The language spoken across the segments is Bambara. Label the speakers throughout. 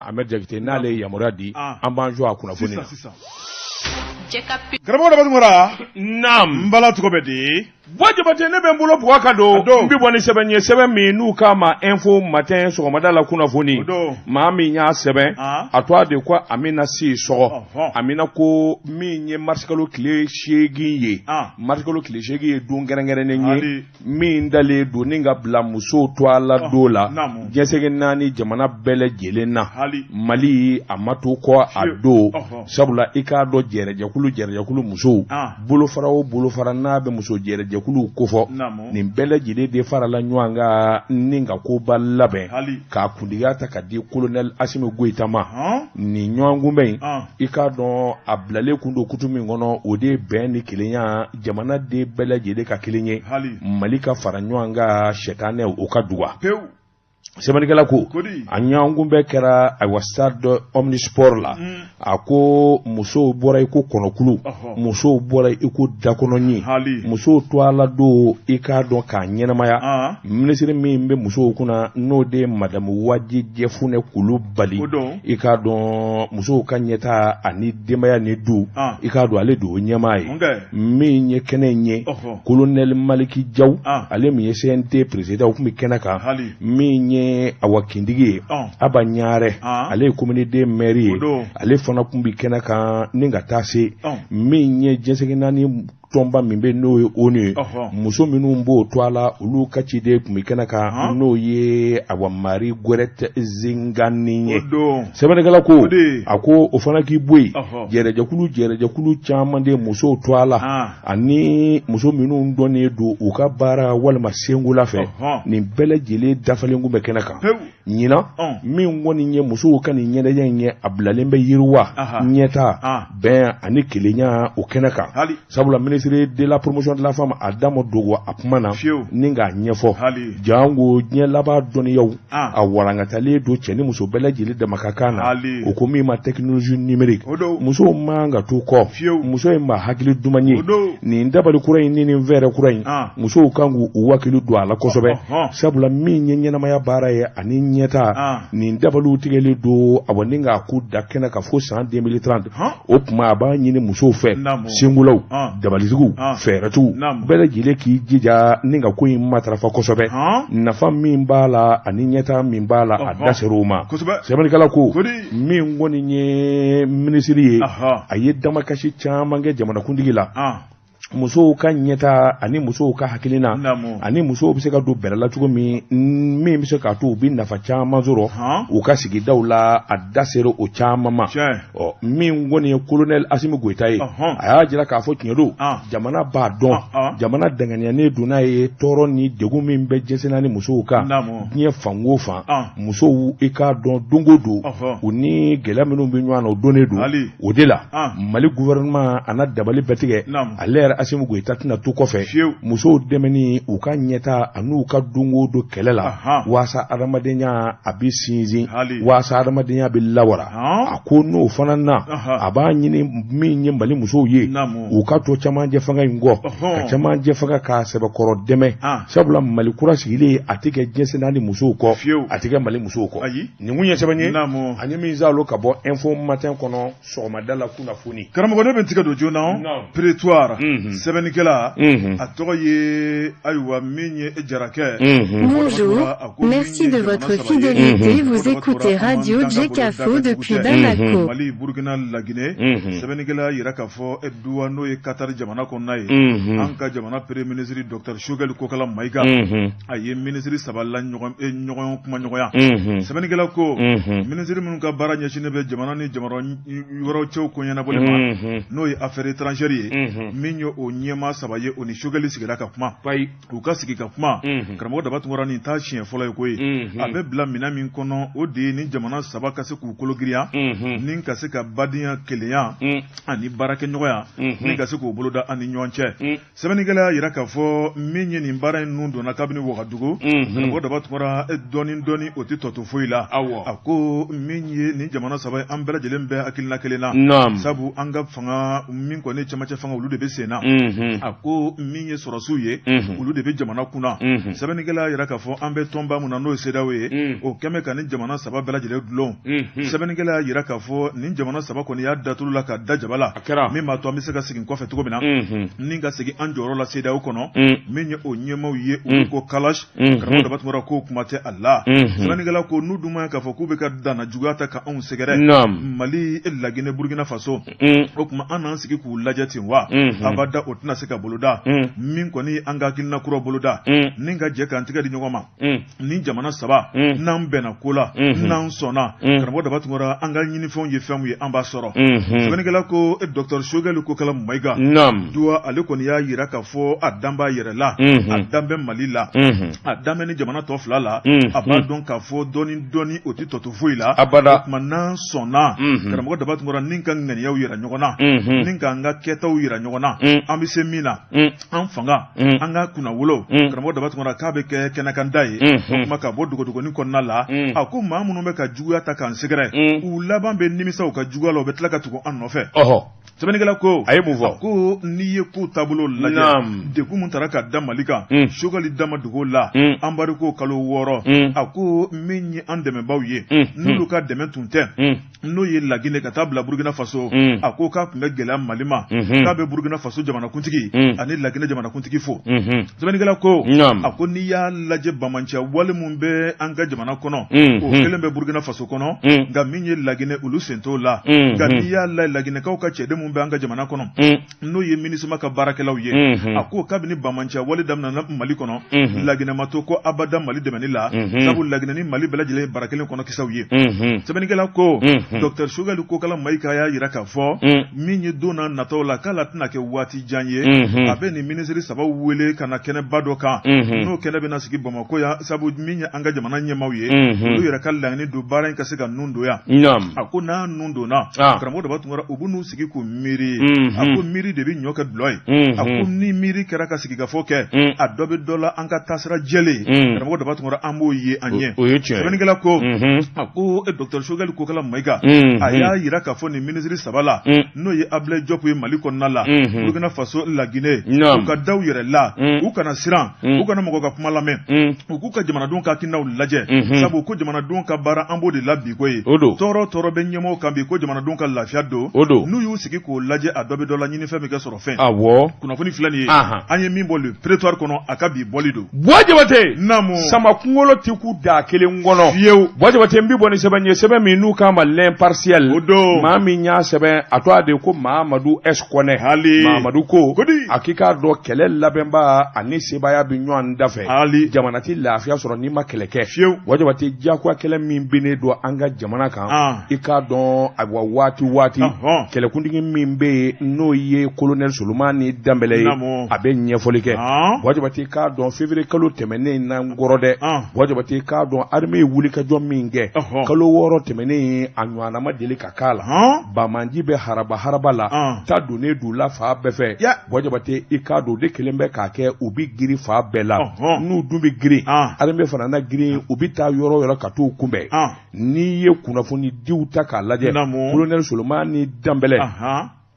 Speaker 1: Ahmed Jakite, n'ale ye yamaruya di, an b'an jɔ a kunnafoni na.
Speaker 2: Sisan, karamɔgɔ Daba Tunkara.
Speaker 1: Naam.
Speaker 2: N bala, tɔgɔ bɛ di?
Speaker 1: Bɔ Jabate, ne bɛ n bolo bugɔ ka don, n bɛ bɔ ni sɛbɛn ye, sɛbɛn min n'u k'a ma Info Matin, sɔgɔmada la kunnafoni. Maa min y'a sɛbɛn, a tɔgɔ de ko Amina Sisɔgɔ. Amina ko min ye marisikalo tile 8 ye, marisikalo tile 8 ye don kɛrɛnkɛrɛnnen ye min dalen don ni ka bila musow tɔgɔ la don la diɲɛ seleke naani jamana bɛɛ lajɛlen na. Mali a ma to kɔ a don, sabula i k'a dɔn jɛrɛjɛkulu musow bolofara o bolofara n'a bɛ muso jɛrɛjɛkuluw kofɔ, nin bɛɛ lajɛlen de farala ɲɔgɔn kan ni ka koba labɛn k'a kuntigiya ta ka di kolonɛli Asimi Goyita ma. Nin ɲɔgɔnkunbɛn in, i k'a dɔn a bilalen kun don kutu min kɔnɔ, o de ye bɛn ni kelenya, jamanaden bɛɛ lajɛlen ka kelen ye, Mali ka fara ɲɔgɔn kan, sɛtanɛ o ka duga. Sɛbɛnnikɛla ko a ɲɔgɔnkunbɛn kɛra ayiwa stade omnisport la. A ko musow bɔra i ko kɔnɔkulu, musow bɔra i ko dakɔnɔɲin, musow tɔgɔ la don, i k'a dɔn k'a ɲɛnamaya. Minisiri min bɛ musow kunna, n'o de ye madamu Waji Jɛfunɛ Kulubali, i k'a dɔn musow ka ɲɛtaa ani denbaya ni du, i k'a dɔn ale de o ɲɛmaa ye. Min ye kɛnɛ in ye, kolonɛli Maliki Jaw, ale min ye CNT président, o tun bɛ kɛnɛ kan. Min ye awa kintigi ye, Aba Ɲarɛ, ale ye commune deux maire ye, ale fana tun bɛ kɛnɛ kan. Ni ka taa se min ye diɲɛ seleke naani tɔnba min bɛ, n'o ye ONU ye, muso minnu b'o tɔgɔ la, olu ka ciden tun bɛ kɛnɛ kan, n'o ye awa Marie Gorette Zingani ye. Sɛbɛnnikɛla ko a ko o fana k'i bɔ yen, jɛrɛjɛkulu caman de musow tɔgɔ la ani muso minnu dɔnnen don u ka baara walima senkola fɛ, nin bɛɛ lajɛlen dafalen tun bɛ kɛnɛ kan. Ɲinan min kɔni ye musow ka nin ɲɛnajɛ in ye, a bilalen bɛ yiriwa, ɲɛtaa, bɛn ani kelenya o kɛnɛ kan, sabula ministre de la promotion de la femme, a da ma dogo a kuma na ni k'a ɲɛfɔ janko diɲɛ laban dɔnniyaw a walankatalen don cɛ ni muso bɛɛ lajɛlen dama ka kan na. O ko min ma technologie numérique, musow man ka to kɔ. Muso ye maa hakili duman ye. Nin dabali kura in ni nin fɛɛrɛ kura in, musow kan k'u hakili don a la kosɛbɛ, sabula min ye ɲɛnamaya baara ye ani ɲɛtaa, nin dabaliw tigɛlen don awa ni k'a ko da kɛnɛ kan fo san 2030. O tuma a b'a ɲini musow fɛ, senkolaw, dabalitigiw, fɛɛrɛtigiw bɛɛ lajɛlen k'i jija ni ka ko in matarafa kosɛbɛ. Nafa min b'a la ani ɲɛtaa min b'a la, a da ser'o ma. Sɛbɛnnikɛla ko min kɔni ye minisiri ye, a ye damakasi caman kɛ jamanakuntigi la, musow ka ɲɛtaa ani musow ka hakilina ani musow bɛ se ka don bɛrɛ la cogo min, min bɛ se k'a to u bɛ nafa caman sɔrɔ u ka sigidaw la, a da sera o caman ma. Ɔ min kɔni ye kolonɛli Asimi Goyita ye, a y'a jira k'a fɔ tiɲɛ don, jamana b'a dɔn, jamana danganiyanen don n'a ye tɔɔrɔ ni degun min bɛ jɛnsɛn ni musow kan diɲɛ fan o fan. Musow, i k'a dɔn don o don u ni gɛlɛya minnu bɛ ɲɔgɔn na, o donnen don. O de la Mali gouvernement a na dabali bɛɛ tigɛ, ale yɛrɛ Asimi Goyita tɛna to kɔfɛ musow dɛmɛni, u ka ɲɛtaa an'u ka don o don kɛlɛ la, waasa adamadenya a bɛ sinsin, waasa adamadenya bɛ lawara. A ko n'o fana na, a b'a ɲini min ye Mali musow ye, u ka to camancɛ fanga in kɔ, ka camancɛ fanga k'a sɛbɛkɔrɔ dɛmɛ, sabula Mali kura sigilen a tɛ kɛ diɲɛ naani musow kɔ, a tɛ kɛ Mali musow kɔ. Nin kun ye sɛbɛn ye an ye min zalo ka bɔ Info Matin kɔnɔ sɔgɔmada la kunnafoni.
Speaker 2: Karamɔgɔ, ne bɛ n tigɛ don joona. Prétoire, sɛbɛnnikɛla, a tɔgɔ ye ayiwa min ye Jarakɛ.
Speaker 3: Bonjour, merci de votre fidélité. Vous écoutez Radio Djekafo depuis Bamako.
Speaker 2: Mali, Burukina, Laginɛ. Sɛbɛnnikɛla yira k'a fɔ Doha, n'o ye Katari jamana kɔnɔna ye, an ka jamana premier ministre docteur Choguel Kokala Mayiga, a ye minisiri saba la ɲɔgɔn kumaɲɔgɔnya. Sɛbɛnnikɛla ko minisiri minnu ka baara ɲɛsinnen bɛ jamana ni jamana wɛrɛw cɛw ko ɲɛnabɔli ma, n'o ye affaires étrangères ye, min ye o ɲɛmaa saba ye, o ni Choguel sigira ka kuma. U ka sigi ka kuma, karamɔgɔ Daba Tunkara, nin t'a siɲɛ fɔlɔ ye ko ye. A bɛ bila minɛn min kɔnɔ, o de ye ni jamana saba ka se k'u kolo girinya ni ka se ka badenya, kelenya ani baarakɛɲɔgɔnya ni ka se k'o boloda an ni ɲɔgɔn cɛ. Sɛbɛnnikɛla y'a jira k'a fɔ min ye nin baara in nun donna kabini Wagadugu, karamɔgɔ Daba Tunkara, dɔɔni dɔɔni o tɛ tɔ to foyi la. A ko min ye nin jamana saba ye, an bɛɛ lajɛlen bɛ hakilina kelen na, sabu an ka fanga min kɔni cɛmancɛ fanga, olu de bɛ sen na. A ko min ye sɔrɔsiw ye, olu de bɛ jamana kunna. Sɛbɛnnikɛla y'a jira k'a fɔ an bɛ tɔnba min na, n'o ye CEDEAO ye, o kɛmɛ ka nin jamana saba bɛɛ lajɛlen dulon. Sɛbɛnnikɛla y'a jira k'a fɔ nin jamana saba kɔni y'a da tulu la ka da jaba la, min b'a to an bɛ se ka segin kɔfɛ cogo min na ni ka segin an jɔyɔrɔ la CEDEAO kɔnɔ. Min ye o ɲɛmaaw ye, olu ko kalash. Karamɔgɔ Daba Tunkara ko kuma tɛ a la. Sɛbɛnnikɛla ko n'u dun ma k'a fɔ k'u bɛ ka danna juguya ta ka anw sɛgɛrɛ, Mali, Laginɛ, Burukina Faso, o tuma an n'an sigi k'u lajɛ ten wa? Abada, o tɛna se ka boloda. Min kɔni an ka hakilina kura boloda ni ka jɛ k'an tɛgɛ di ɲɔgɔn ma, ni jamana saba n'an bɛnna ko la, n'an sɔnna, karamɔgɔ Daba Tunkara, an ka ɲinifɛnw ye fɛn ye, an b'a sɔrɔ. Sɛbɛnnikɛla ko docteur Choguel Kokala Mayiga duwa, ale kɔni y'a jira k'a fɔ a dan b'a yɛrɛ la, a dan bɛ Mali la, a dan bɛ ni jamana tɔ fila la. A b'a dɔn k'a fɔ dɔɔni dɔɔni, o tɛ tɔ to foyi la.
Speaker 1: Abada.
Speaker 2: O tuma n'an sɔnna, karamɔgɔ Daba Tunkara, ni ka ŋaniyaw yira ɲɔgɔn na, ni k'an ka kɛtaw yira ɲɔgɔn na, an bɛ se min na, an fanga, an ka kunnawolo, karamɔgɔ Daba Tunkara, k'a bɛ kɛ kɛnɛkanda ye. O tuma ka bɔ dogodogonin kɔnɔna la, a ko maa minnu bɛ ka juguya ta k'an sɛgɛrɛ, u laban bɛ nimisa u ka juguya la, u bɛ tila ka tugu an nɔfɛ. Sɛbɛnnikɛla ko
Speaker 1: a ye mun fɔ?
Speaker 2: Ko n'i ye ko taabolo lajɛ, degun min taara ka da Mali kan, Choguel da ma dogo la, embargo kalo 6, a ko min ye an dɛmɛbaaw ye, n'olu ka dɛmɛ tun tɛ, n'o ye Laginɛ ka taa bila Burukina Faso, a ko k'a tun bɛ gɛlɛya Mali ma. K'a bɛ Burukina Faso jamanakuntigi ani Laginɛ jamanakuntigi fo. Sɛbɛnnikɛla ko a ko n'i y'a lajɛ, banbaanciya wale min bɛ an ka jamana kɔnɔ, o kelen bɛ Burukina Faso kɔnɔ, nka min ye Laginɛ, olu sen t'o la. Nka n'i y'a lajɛ, Laginɛkaw ka cɛden min bɛ an ka jamana kɔnɔ, n'o ye MINUSMA ka baarakɛlaw ye, a ko kabini banbaanciya wale daminɛna Mali kɔnɔ, Laginɛ ma to ko abada Mali dɛmɛni la, sabu Laginɛ ni Mali bɛɛ lajɛlen ye bara kelen kɔnɔ kisɛw ye. Sɛbɛnnikɛla ko docteur Choguel Kokala Mayiga y'a jira k'a fɔ min ye don n'a nataw la, k'a la tɛna kɛ waati jan ye, a bɛ nin minisiri saba wele ka na kɛnɛba dɔ kan, n'o kɛnɛ bɛna sigi Bamakɔ yan, sabu min ye an ka jamana ɲɛmaaw ye, olu yɛrɛ ka laɲini don baara in ka se ka nun don yan. A ko n'a nun donna, karamɔgɔ Daba Tunkara, u bɛ n'u sigi k'u miiri. A ko miiri de bɛ ɲɔ kɛ dulɔ ye. A ko ni miiri kɛra ka sigikafɔ kɛ, a dɔ bɛ dɔ la, an ka taasira jɛlen, karamɔgɔ Daba Tunkara, an b'o ye an ɲɛ. Sɛbɛnnikɛla ko a ko docteur Choguel Kokala Mayiga a y'a jira k'a fɔ nin minisiri saba la, n'o ye Ablaye Diop ye Mali kɔnɔna la, Burukina Faso, Laginɛ, u ka da u yɛrɛ la, u kana siran, u kana mɔgɔ ka kuma lamɛn, u k'u ka jamanadenw ka hakilinaw lajɛ, sabu ko jamanadenw ka baara, an b'o de la bi. Ko ye tɔɔrɔ tɔɔrɔ bɛ ɲɛmɔgɔw kan bi, ko jamanadenw ka lafiya don.
Speaker 1: O don.
Speaker 2: N'u y'u sigi k'o lajɛ, a dɔ bɛ dɔ la, ɲinifɛn bɛ kɛ sɔrɔ fɛn.
Speaker 1: Awɔ.
Speaker 2: Kunnafoni filɛ nin ye, an ye min bɔ Le Prétoire kɔnɔ, a ka bi bɔli don.
Speaker 1: Buwa Jabate.
Speaker 2: Naamu.
Speaker 1: Sama kunkolo tɛ kun da kelen kɔnɔ.
Speaker 2: Fiyewu.
Speaker 1: Buwa Jabate, n bɛ bɔ ni sɛbɛn ye, sɛbɛn min n'u k'a ma L'Impartial.
Speaker 2: O don.
Speaker 1: Maa min y'a sɛbɛn, a tɔgɔ de ko Mahamadu S Kɔnɛ.
Speaker 2: Hali.
Speaker 1: Mahamadu ko.
Speaker 2: Kodi.
Speaker 1: A k'i k'a dɔn kɛlɛ labɛnba ani sebaaya bɛ ɲɔgɔn da fɛ.
Speaker 2: Hali.
Speaker 1: Jamana tɛ lafiya sɔrɔ n'i ma kɛlɛ kɛ.
Speaker 2: Fiyewu.
Speaker 1: Buwa Jabate, diyagoya kɛlɛ min binnen don an ka jamana kan, i k'a dɔn, ayiwa, waati waati kɛlɛkuntigi min bɛ yen, n'o ye kolonɛli Solomani Danbɛlɛ ye, a bɛ ɲɛfɔli kɛ. Buwa Jabate, k'a dɔn février kalo tɛmɛnen na n kɔrɔ dɛ, Buwa Jabate, k'a dɔn armée ye wulikajɔ min kɛ kalo 6 tɛmɛnen, a ɲɔgɔnna ma deli ka k'a la. Banbaanci bɛ haraba haraba la, ta donnen d'u la fan bɛɛ fɛ. Buwa Jabate, i k'a dɔn o de kelen bɛ k'a kɛ, u bɛ girin fan bɛɛ la. N'u dun bɛ girin, armée fana na girin, u bɛ taa yɔrɔ yɔrɔ ka t'u kunbɛn. N'i ye kunnafonidiw ta k'a lajɛ, kolonɛli Solomani Danbɛlɛ,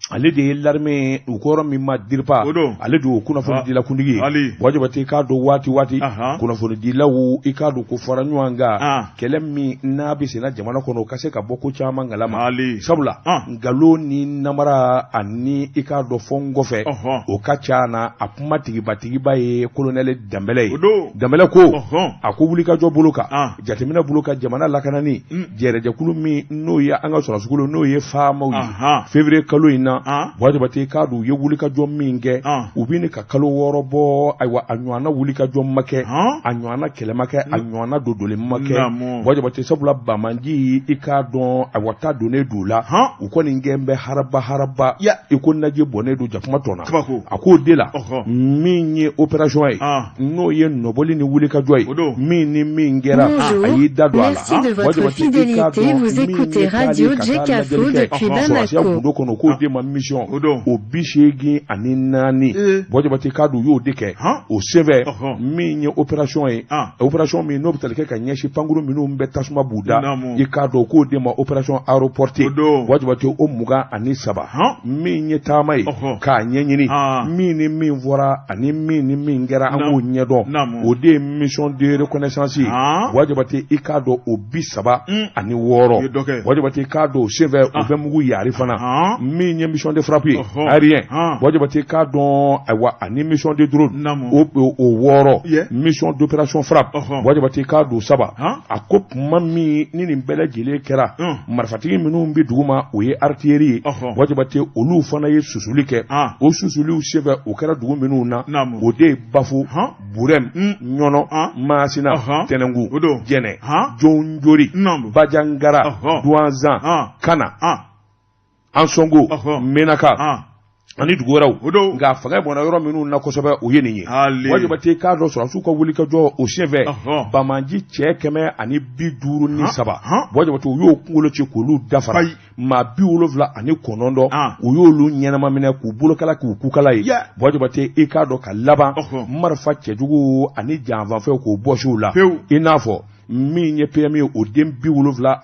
Speaker 1: ale de ye l'armée, u ko yɔrɔ min ma DIRPA, ale de y'o kunnafonidilakuntigi ye. Buwa Jabate, k'a dɔn waati waati kunnafonidilaw, i k'a dɔn ko fara ɲɔgɔn kan, kɛlɛ min n'a bɛ senna jamana kɔnɔ, o ka se ka bɔ ko caman kalama, sabula nkalon ni namara ani i k'a dɔn fɔ n kɔfɛ, o ka ca na. A kuma tigibatigiba ye kolonɛli Danbɛlɛ ye. Danbɛlɛ ko a ko wulikajɔ bolo kan, jateminɛ bolo kan, jamana lakanani jɛrɛjɛkulu min n'o ye an ka sɔrɔdasikulu, n'o ye FAMaw ye, février kalo in na, Buwa Jabate, k'a dɔn u ye wulikajɔ min kɛ, u bɛ ka kalo 6 bɔ, ayiwa, a ɲɔgɔnna wulikajɔ ma kɛ, a ɲɔgɔnna kɛlɛ ma kɛ, a ɲɔgɔnna dodoli ma kɛ, Buwa Jabate, sabula banbaanci, i k'a dɔn, ayiwa, ta donnen d'u la, u kɔni kɛn bɛ haraba haraba i ko naji bɔnnen don jakuma tɔn na. A k'o de la, min ye opération ye, n'o ye nɔbɔli ni wulikajɔ ye, min ni min kɛra, a y'i da don a la.
Speaker 3: Merci de votre fidélité. Vous écoutez Radio Djekafo depuis
Speaker 1: Sɔrɔdasiya
Speaker 3: Bamako.
Speaker 1: gundo kɔnɔ, k'o de ma ma mission o 84 Buwa Jabate k'a dɔn u y'o de kɛ o senfɛ min ye opération ye opération min n'o bɛ tali kɛ ka ɲɛsin pankuru minnu bɛ tasuma b'u da i k'a dɔn k'o de ma opération aéroportée Buwa Jabate o 23 min ye taama ye k'a ɲɛɲini min ni min fɔra ani min ni min kɛra an k'o ɲɛdɔn o de ye mission de reconnaissance ye Buwa Jabate i k'a dɔn o 36 Buwa Jabate i k'a dɔn o senfɛ u bɛ mugu yari fana min ye mission de frappe ye aérien Buwa Jabate i k'a dɔn ayiwa ani mission de drone o 6 mission d'opération frappe Buwa Jabate i k'a dɔn 3 a ko tuma min ni nin bɛɛ lajɛlen kɛra marifatigi minnu bɛ duguma o ye artillerie ye Buwa Jabate olu fana ye susuli kɛ o susuliw senfɛ o kɛra dugu minnu na o de ye Bafo Burɛm Ɲɔnɔ Masina Tɛnɛnku Jɛnɛ Jonjori Bajangara Duwanzan Kana Ansɔngo Menaka ani dugu wɛrɛw nka fanga bɔnna yɔrɔ minnu na kosɛbɛ o ye nin ye Buwa Jabate k'a dɔn sɔrɔdasiw ka wulikajɔ o senfɛ banbaanci cɛ 153 Buwa Jabate u y'o kunkolo ci k'olu dafara maa 79 u y'olu ɲɛnama minɛ k'u bolokala k'u kukala ye Buwa Jabate i k'a dɔn ka laban marifa cɛjugu ani janfanfɛnw k'o bɔsi u la i n'a fɔ min ye PM ye o den 74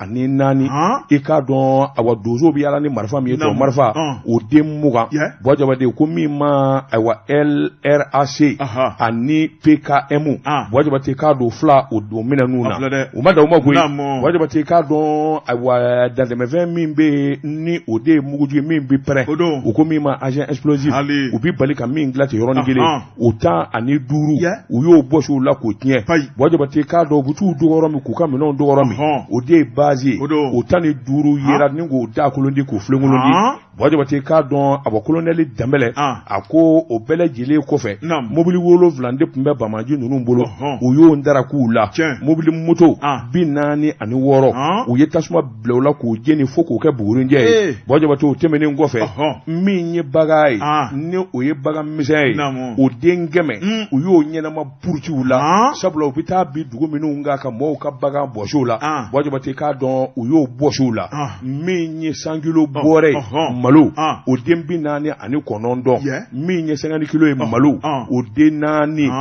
Speaker 1: i k'a dɔn awa donso bɛ yaala ni marifa min ye to marifa o den 20 Buwa Jabate ko min ma ayiwa LRAC ani PKM Buwa Jabate k'a dɔn fila o don minɛnw na u ma dan o ma koyi Buwa Jabate k'a dɔn ayiwa dantɛmɛfɛn min bɛ yen ni o de ye mugujugu min bɛ pɛrɛn u ko min ma engin explosif u bɛ bali ka min dilan ten yɔrɔnin kelen o 15 u y'o bɔsi u la k'o tiɲɛ Buwa Jabate k'a dɔn u bɛ t'u dogo yɔrɔ min k'u ka minɛnw dogo yɔrɔ min o de ye base ye o 15 yera ni k'o da kolon di k'o filenkolon di Buwa Jabate k'a dɔn a bɔ kolonɛli Danbɛlɛ a ko o bɛɛ lajɛlen kɔfɛ mobili 7 de tun bɛ banbaanci ninnu bolo u y'o darak'u la mobili moto 46 u ye tasuma bila u la k'u jeni fo k'o kɛ bugurinjɛ ye Buwa Jabate o tɛmɛnen kɔfɛ min ye bagan ye ni o ye bagan misɛn ye o den 100 u y'o ɲɛnama puruti u la sabula u bɛ taa bin dugu minnu kan ka mɔgɔw ka bagan bɔsi u la Buwa Jabate k'a dɔn u y'o bɔsi u la min ye 100 kilo bɔrɛ ye malo o den 49 min ye 50 kilo ye malo o den 4 nin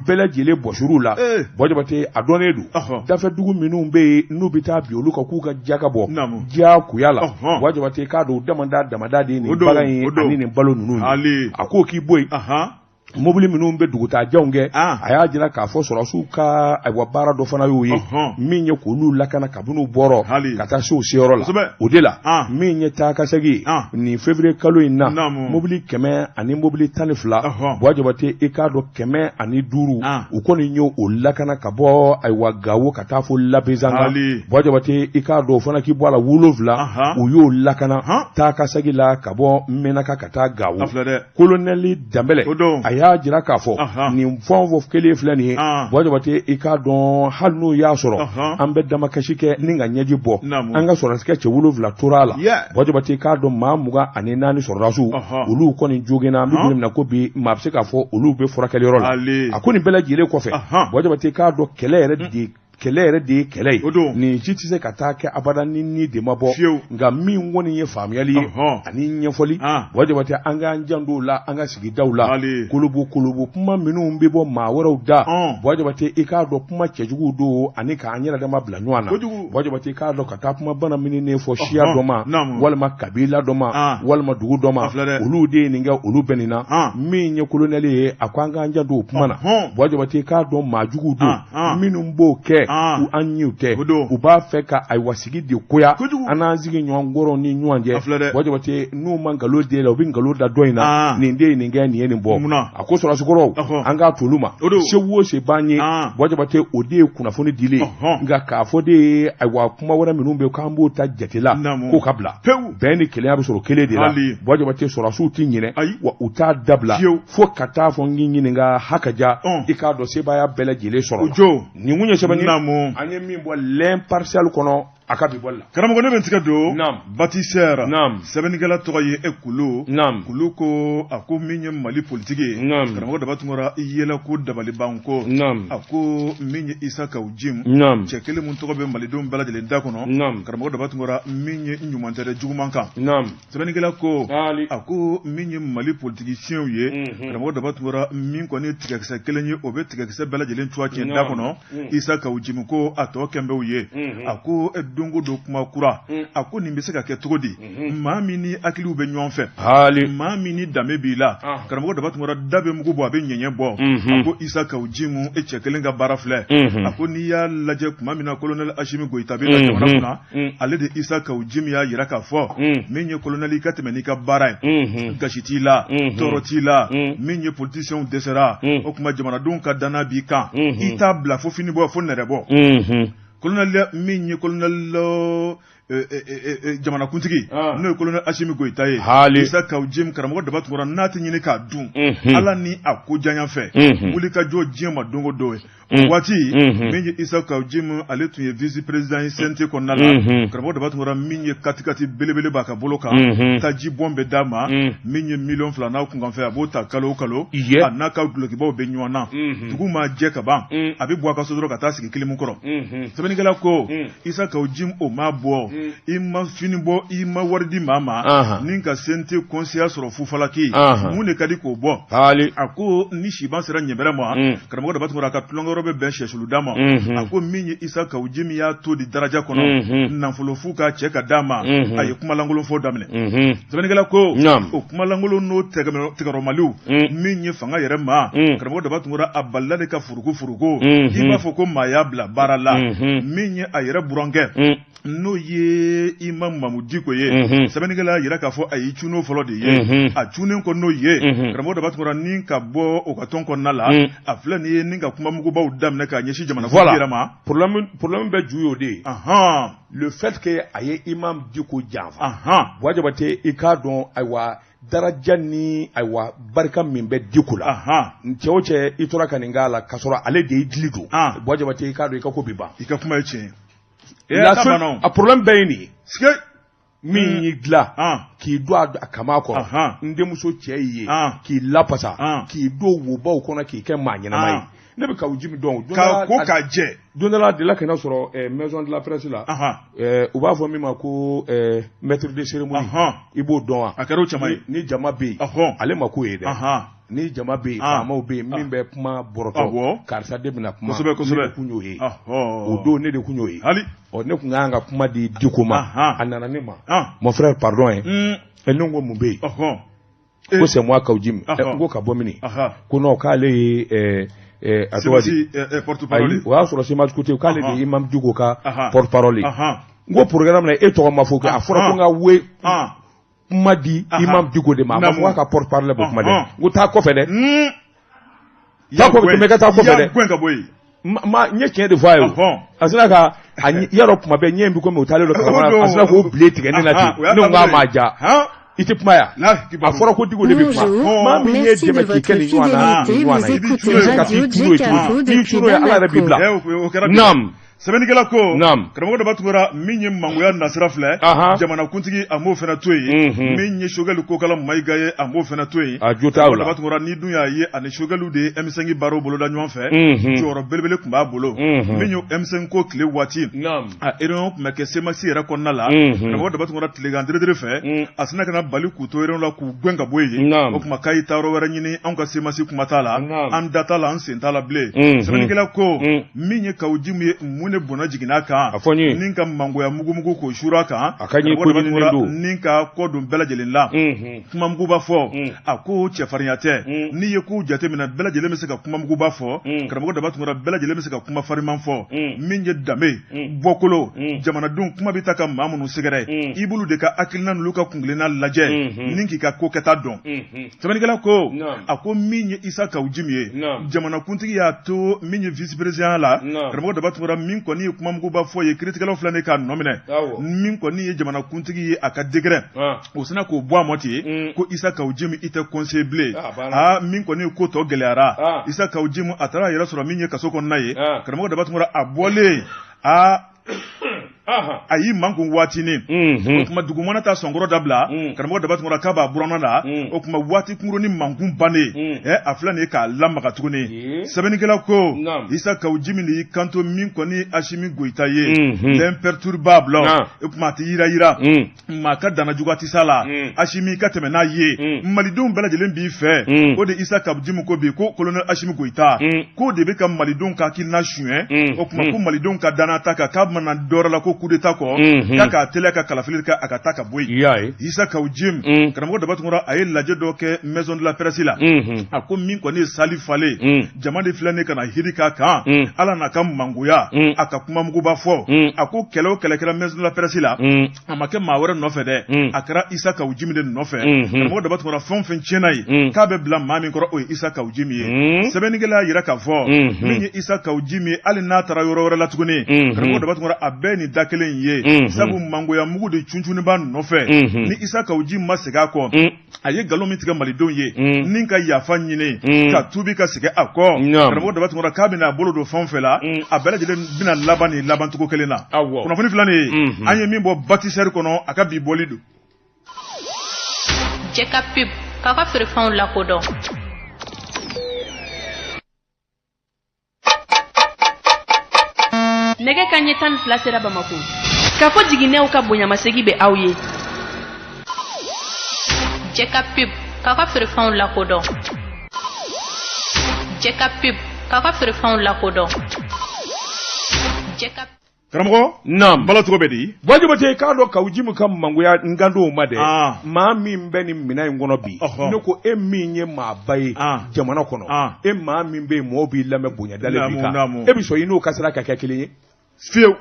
Speaker 1: bɛɛ lajɛlen bɔsir'u la Buwa Jabate a dɔnnen don dafɛ dugu minnu bɛ yen n'u bɛ taa bin olu kan k'u ka jaka bɔ diyagoya la Buwa Jabate k'a dɔn damada damada de ye nin bagan ye ani nin balo ninnu ye a ko k'i bɔ yen mobili minnu bɛ dugutaajanw kɛ a y'a jira k'a fɔ sɔrɔdasiw ka ayiwa baara dɔ fana y'o ye min ye k'olu lakana kabini u bɔrɔ ka taa se u seyɔrɔ la o de la min ye taa ka segin ye nin février kalo in na mobili 100 ani mobili 12 Buwa Jabate i k'a dɔn 105 u kɔni ye o lakana ka bɔ ayiwa Gawo ka taa fo Labezanga Buwa Jabate i k'a dɔn o fana k'i bɔ a la 7 u y'o lakana taa ka segin la ka bɔ Menaka ka taa Gawo kolonɛli Danbɛlɛ a y'a jira k'a fɔ nin fɛn o fɛn kelen filɛ nin ye Buwa Jabate i k'a dɔn hali n'o y'a sɔrɔ an bɛ damakasi kɛ ni ka ɲɛji bɔ an ka sɔrɔdasikɛ cɛ 7 tora a la Buwa Jabate i k'a dɔn maa 24 sɔrɔdasiw olu kɔni joginna an bɛ don min na ko bi maa bɛ se k'a fɔ olu bɛ furakɛliyɔrɔ la a ko nin bɛɛ lajɛlen kɔfɛ Buwa Jabate i k'a dɔn kɛlɛ yɛrɛ de kɛlɛ yɛrɛ de ye kɛlɛ ye nin ci tɛ se ka taa kɛ abada ni ni de ma bɔ nka min kɔni ye faamuyali ye ani ɲɛfɔli Buwa Jabate an k'an janto o la an ka sigidaw la kolobo kolobo kuma minnu bɛ bɔ maa wɛrɛw da Buwa Jabate i k'a dɔn kuma cɛjuguw don ani k'an yɛrɛ dama bila ɲɔgɔn na Buwa Jabate i k'a dɔn ka taa kuma bana mininen fɔ siya dɔ ma walima kabila dɔ ma walima dugu dɔ ma olu de ye nin kɛ olu bɛ nin na min ye kolonɛli ye a ko an k'an janto o kuma na Buwa Jabate i k'a dɔn maa juguw don minnu b'o kɛ u an ɲiw tɛ u b'a fɛ ka ayiwa sigi de koya an n'an sigi ɲɔgɔn kɔrɔ ni ɲɔgɔn cɛ Buwa Jabate n'u ma nkalon d'e la u bɛ nkalon da dɔ in na nin de ye nin kɛ nin ye nin bɔ a ko sɔrɔdasikɔrɔw an k'a t'olu ma se o se b'an ye Buwa Jabate o de ye kunnafoni dili ye nka k'a fɔ de ye ayiwa kuma wɛrɛ minnu bɛ k'an b'o ta jate la k'o ka bila bɛn ni kelenya bɛ sɔrɔ kelen de la Buwa Jabate sɔrɔdasiw tɛ ɲinɛ wa u t'a dabila fo ka taa fɔ n k'i ɲininka hakaja i k'a dɔn sebaaya bɛɛ lajɛlen sɔrɔ nin kun ye sɛbɛn ye an ye min bɔ L'Impartial kɔnɔ. A ka bi bɔli la.
Speaker 2: Karamɔgɔ, ne bɛ n tigɛ don Bâtisseur. Sɛbɛnnikɛla tɔgɔ ye e Kulu. Kulu ko, a ko min ye Mali politiki ye, karamɔgɔ Daba Tunkara, i yɛlɛ ko dabaliban ko. A ko min ye Isa Kaw Jim, cɛ kelen mun tɔgɔ bɛ malidenw bɛɛ lajɛlen da kɔnɔ, karamɔgɔ Daba Tunkara, min ye ɲuman tɛ dɛ, juguman kan. Sɛbɛnnikɛla ko, a ko min ye Mali politicienw ye, karamɔgɔ Daba Tunkara, min kɔni ye tigɛkisɛ kelen ye, o bɛ tigɛkisɛ bɛɛ lajɛlen cuwa tiɲɛ da kɔnɔ. Isa Kaw Jim ko a tɔ kɛnbɛw ye. A ko don o don kuma kura. A ko nin bɛ se ka kɛ cogo di? Maa min ni hakiliw bɛ ɲɔgɔn fɛ, maa min ni danbe b'i la, karamɔgɔ Daba Tunkara, da bɛ mugu bɔ, a bɛ ɲɛɲɛ bɔ. A ko Isa Kaw Jim, e cɛ kelen ka baara filɛ. A ko n'i y'a lajɛ, tuma min na colonel Asimi Goyita bɛ na jamana kunna, ale de Isa Kaw Jim y'a jira k'a fɔ min ye colonel, i ka tɛmɛ n'i ka baara ye, gasi t'i la, tɔɔrɔ t'i la. Min ye politicienw dɛsɛra, o tuma jamanadenw ka danna b'i kan, i t'a bila fo fini bɔ, fo nɛrɛ bɔ. Colonel min ye colonel jamanakuntigi, n'o ye colonel Asimi Goyita ye, Isa Kaw Jim, karamɔgɔ Daba Tunkara, n'a tɛ ɲini k'a dun, Ala ni a ko janya fɛ, wuli ka jɔ diɲɛ ma don o don ye. O waati, min ye Isa Kaw Jim, ale tun ye vice président ye CNT kɔnɔna la. Karamɔgɔ Daba Tunkara, min ye katikati belebele b'a ka bolo kan, taji bɔn bɛ d'a ma, min ye miliyɔn 2 n'a kunkanfɛ, a b'o ta kalo o kalo, a n'a ka dulokibaw bɛ ɲɔgɔn na. Dugu ma jɛ ka ban, a bɛ bɔ a ka so dɔrɔn ka taa sigi kilimu kɔrɔ. Sɛbɛnnikɛla ko, Isa Kaw Jim, o ma bɔ, i ma fini bɔ, i ma wari di maa ma, ni ka CNT conseiller sɔrɔ fufalaki, mun de ka di k'o bɔ? A ko ni siban sera ɲɛbɛrɛ ma, karamɔgɔ Daba Tunkara, ka tulonkɛyɔrɔ bɛ bɛn sɛsuluda ma. A ko min ye Isa Kaw Jim y'a to di daraja kɔnɔ, nafolo fu ka cɛ ka d'a ma, a ye kumalankolon fɔ daminɛ. Sɛbɛnnikɛla ko, o kumalankolon n'o tɛgɛrɔmaliw min ye fanga yɛrɛ ma, karamɔgɔ Daba Tunkara, a balila de ka furuku furuku, i b'a fɔ ko maa y'a bila baara la. Min ye a yɛrɛ burankɛ, n'o ye Imam Mamu Diko ye, sɛbɛnnikɛla y'a jira k'a fɔ a y'i cun fɔlɔ de ye. A cunnen kɔ n'o ye, karamɔgɔ Daba Tunkara, ni ka bɔ o ka tɔn kɔnɔna la, a filɛ nin ye ni ka kumamugubaw daminɛ k'a ɲɛsin jamana yɛrɛ ma.
Speaker 1: Problème bɛ ju y'o de ye, le fait que a ye Imam Diko janfa. Buwa Jabate, i k'a dɔn, ayiwa, daraja ni, ayiwa, barika min bɛ Diko la, cɛ o cɛ, i tora ka nin k'a la k'a sɔrɔ ale de y'i dili don, Buwa Jabate, i k'a dɔn i ka ko bi ban.
Speaker 2: I ka kuma ye tiɲɛ.
Speaker 1: A problème bɛɛ ye nin ye. Min y'i dilan k'i don a kama kɔrɔ, n denmuso cɛ y'i ye k'i lapasa, k'i don wobaw kɔnɔ, k'i kɛ maa ɲɛnama ye, ne bɛ Kaw Jim dɔn.
Speaker 2: Ka ko k'a jɛ.
Speaker 1: Don dɔ la, a delila ka na sɔrɔ maison de la presse la, u b'a fɔ min ma ko maître de cérémonie, i b'o dɔn wa?
Speaker 2: A kɛra o caman ye.
Speaker 1: Ni jama bɛ yen, ale ma k'o ye dɛ, ni jama bɛ yen, faamaw bɛ yen, min bɛ kuma bɔrɔtɔ, karisa de bɛna kuma.
Speaker 2: Kosɛbɛ.
Speaker 1: Ne de kun y'o ye o don, ne de kun y'o ye. Ɔ, ne kun kan ka kuma di Diko ma, a nana ne ma: "Mon frère, pardon." Ye ɛ, ne ko mun bɛ yen? Ko c'est moi Kaw Jim. N ko ka bɔ mini? Ko non, k'ale ye a tɔgɔ di, ayi, o y'a sɔrɔ CMAS ko ten, k'ale de ye Imam Diko ka porte parole ye. N ko programme na, e tɔgɔ ma fɔ, a fɔra ko n ka we kuma di Imam Diko de ma, a ma fɔ k'a ka porte parole bɛ kuma dɛ. N ko taa kɔfɛ dɛ, taa kɔfɛ, tɛmɛ ka taa kɔfɛ dɛ.
Speaker 2: Gɛn ka bɔ yen.
Speaker 1: Ma n ye tiɲɛ de fɔ a ye, o a sina ka a yarɔ, kuma bɛɛ ɲɛ in bɛ komi u taalen don kalama, a sina k'o bilen tigɛ ne la ten. Ne ko k'a ma diya, i tɛ kuma yan, a fɔra ko Diko de bɛ kuma. Maa min ye dɛmɛ k'i kɛ nin ɲɔgɔn na, nin ɲɔgɔn na, i bɛ se ka t'i turu ye cogo di? N'i turu ye, Ala yɛrɛ b'i bila. Naam.
Speaker 2: Sɛbɛnnikɛla ko, karamɔgɔ Daba Tunkara, min ye mangoya nasira filɛ, jamanakuntigi, a m'o fana to yen. Min ye Sogɛli Kokala Mayiga ye, a m'o fana to yen.
Speaker 1: A jo t'aw la.
Speaker 2: Daba Tunkara, ni dun y'a ye, ani Sogɛliw de ye M5 baaraw boloda ɲɔgɔn fɛ, jɔyɔrɔ belebele tun b'a bolo. Min ye M5 ko tile waati, a réunion tun bɛ kɛ CMAS yɛrɛ kɔnɔna la, karamɔgɔ Daba Tunkara, tilegan deredere fɛ, a sina ka na bali k'u to réunion la, k'u gɛn ka bɔ yen. O tuma k'a y'i taa yɔrɔ wɛrɛ ɲini, anw ka CMAS kuma t'a la, an da t'a la, an sen t'a la bilen. Sɛbɛnnikɛla ko, min ye Kaw Jim ye, mun de bɔnna jiginna kan?
Speaker 1: A fɔ n ye.
Speaker 2: Ni ka mangoya mugumugu k'o suur'a kan.
Speaker 1: A ka ɲi, ko ɲininen don.
Speaker 2: Ni ka kɔ don bɛɛ lajɛlen la, kumamuguba fɔ, a ko cɛfarinya tɛ. N'i ye kow jateminɛ, bɛɛ lajɛlen bɛ se ka kumamuguba fɔ, karamɔgɔ Daba Tunkara, bɛɛ lajɛlen bɛ se ka kuma fariman fɔ. Min ye danbe bɔkolo, jamanadenw kuma bɛ taa ka maa minnu sɛgɛrɛ, i b'olu de ka hakilina n'olu ka kunkilenna lajɛ ni k'i ka ko kɛta dɔn. Sɛbɛnnikɛla ko, a ko min ye Isa Kaw Jim ye, jamanakuntigi y'a to min ye vice président la, karamɔgɔ Daba Tunkara, min kɔni ye kumamuguba fɔ ye, kiiritigɛlaw filɛ nin k'a nɔ minɛ. Min kɔni ye jamanakuntigi ye, a ka décret o sina k'o bɔ a mɔ ten, ko Isa Kaw Jim, i tɛ conseiller bilen. Aa, min kɔni ye ko tɔ gɛlɛyara, Isa Kaw Jim, a taara a yɛrɛ sɔrɔ min ye kaso kɔnɔna ye. Karamɔgɔ Daba Tunkara, a bɔlen, aa. A y'i mankun waatinin, o tuma dugumana ta sɔnkɔrɔ dabila. Karamɔgɔ Daba Tunkara k'a b'a buranna la, o tuma waati kunkurunnin mankun bannen, a filɛ nin ye k'a lamaga tuguni. Sɛbɛnnikɛla ko Isa Kawu Jimi de y'i kanto min kɔni Asimi Goyita ye, l'imperturbable, o tuma a tɛ yira yira, maa ka dana juguya tɛ s'a la. Asimi ka tɛmɛ n'a ye, malidenw bɛɛ lajɛlen b'i fɛ. O de Isa Kawu Jimi ko bi ko colonel Asimi Goyita k'o de bɛ ka malidenw ka hakilina suɲɛ. O tuma ko malidenw ka danaya ta kan, k'a mana dɔwɛrɛ la ko coup d'état kɔ, k'a k'a teliya ka kalafili kɛ, a ka taa ka bɔ yen. Isa Kawu Jimi, karamɔgɔ Daba Tunkara, a ye lajɛ dɔ kɛ maison de la presse la. A ko min kɔni ye sali falen, jama de filɛ nin ka na hiri k'a kan, Ala n'a ka mangoya, a ka kumamuguba fɔ. A ko kɛlɛ o kɛlɛ kɛra maison de la presse la, a ma kɛ maa wɛrɛ nɔfɛ dɛ, a kɛra Isa Kawu Jimi de nɔfɛ. Karamɔgɔ Daba Tunkara, fɛn o fɛn tiɲɛna ye, k'a bɛ bila maa min kɔrɔ, o ye Isa Kawu Jimi ye. Sɛbɛnnikɛla y'a jira k'a fɔ min ye Isa Kawu Jimi ye, hali n'a taara yɔrɔ wɛrɛ la tuguni, karamɔgɔ Daba Tunkara, a bɛɛ nin da kelen in ye, sabu mangoya mugu de cuncunni b'a nɔfɛ. Ni Isa Kawu Jimi ma segin a kɔ, a ye nkalon min tigɛ malidenw ye ni ka yafa ɲini, ka tuubi ka segin a kɔ, karamɔgɔ Daba Tunkara, k'a bɛna a bolo don fɛn o fɛn la, a bɛɛ lajɛlen bɛna laban nin labancogo kelen na. Kunnafoni filɛ nin ye, an ye min bɔ Bâtisseur kɔnɔ, a ka bi bɔli don.
Speaker 4: Jɛka pub k'aw ka feerefɛnw lakodɔn.
Speaker 5: Nɛgɛ ka ɲɛ 12 sera Bamako. K'a fɔ jiginɛw ka bonyamasegi bɛ aw ye.
Speaker 4: Jɛka pub k'aw ka feerefɛnw lakodɔn. Jɛka pub k'aw ka feerefɛnw lakodɔn. Jɛka
Speaker 2: Karamɔgɔ.
Speaker 1: Naam.
Speaker 2: Bala cogo bɛ di?
Speaker 1: Buwa Jabate, k'a dɔn Kawu Jimi ka mangoya n kan t'o ma dɛ. Maa min bɛ nin minɛn in kɔnɔ bi, ne ko e min ye maaba ye jamana kɔnɔ, e maa min bɛ yen mɔgɔw b'i lamɛn, bonya dalen b'i kan, e bɛ sɔn i n'o ka sira ka kɛ kelen ye?
Speaker 2: Fiyewu.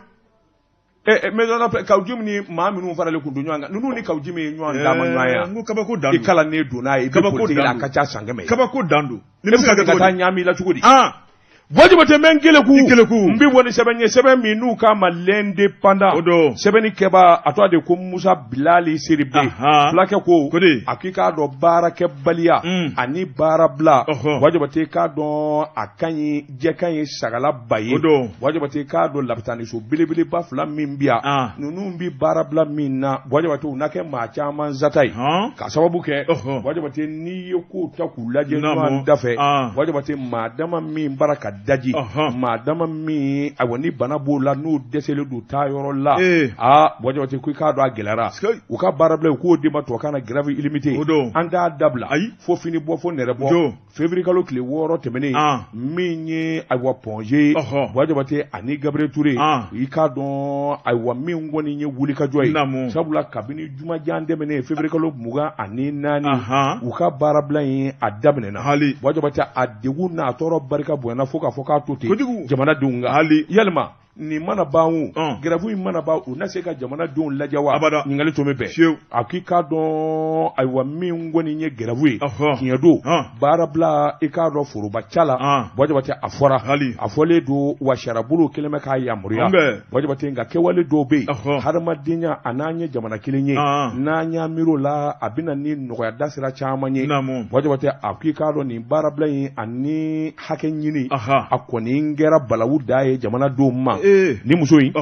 Speaker 1: Maison de Kawu Jimi ni maa minnu faralen kun don ɲɔgɔn kan, ninnu ni Kawu Jimi ye ɲɔgɔn dama ɲɔgɔn ye.
Speaker 2: N ko kabako dan
Speaker 1: don. I kalannen don n'a ye, i bɛ politique la, a ka ca san 100 ye.
Speaker 2: Kabako dan don.
Speaker 1: Ne bɛ se ka taa ɲaami la cogo di? Buwa Jabate, n bɛ n keleku, n bɛ bɔ ni sɛbɛn ye, sɛbɛn min n'u k'a ma L'Indépendant.
Speaker 2: O don.
Speaker 1: Sɛbɛnni kɛbaa, a tɔgɔ de ko Musa Bilali Seribe. Fulakɛ ko a k'i k'a dɔn baarakɛbaliya ani baarabila, Buwa Jabate, k'a dɔn a ka ɲi jɛ ka ɲi sagala ba ye.
Speaker 2: O don.
Speaker 1: Buwa Jabate, k'a dɔn lapitaniso belebeleba fila min bi yan, ninnu bi baarabila min na, Buwa Jabate, u na kɛ maa caman zata ye. K'a sababu kɛ, Buwa Jabate, n'i ye kow ta k'u lajɛ ɲɔgɔn da fɛ, Buwa Jabate, maa dama min bara ka daji, maa dama min, ayiwa, ni bana b'o la, n'o dɛsɛlen don taa yɔrɔ la, aa, Buwa Jabate, ko i k'a dɔn a gɛlɛyara. U ka baarabila, u k'o de ma tubabukan na grève illimitée. An t'a dabila fo fini bɔ, fo nɛrɛ bɔ. Février kalo tile 6 tɛmɛnen, min ye, ayiwa, Point G ye, Buwa Jabate, ani Gabriel Touré, i k'a dɔn, ayiwa, min kɔni ye wulikajɔ ye, sabula kabini jumajan tɛmɛnen, février kalo 24, u ka baarabila in a daminɛna. Buwa Jabate, a degun n'a tɔɔrɔ barika bonyana fo k'a fɔ k'a to ten jamanadenw kan. Yalima nin mana ban o, grève in mana ban, u na se ka jamanadenw lajɛ wa? Ɲininkali to min bɛɛ, a k'i k'a dɔn, ayiwa, min kɔni ye grève ye, tiɲɛ don, baarabila, i k'a dɔn foroba ca la, Buwa Jabate, a fɔra, a fɔlen don wa, sariyabolo kɛlen bɛ k'a yamaruya, Buwa Jabate. Nka kɛwale dɔw bɛ yen, hadamadenya a n'an ye jamana kelen ye, n'an y'an miiri o la, a bɛ na ni nɔgɔya dasira caman ye. Buwa Jabate, a k'i k'a dɔn nin baarabila in ani hakɛ ɲini, a kɔni kɛra balawu da ye jamanadenw ma. Ni muso in,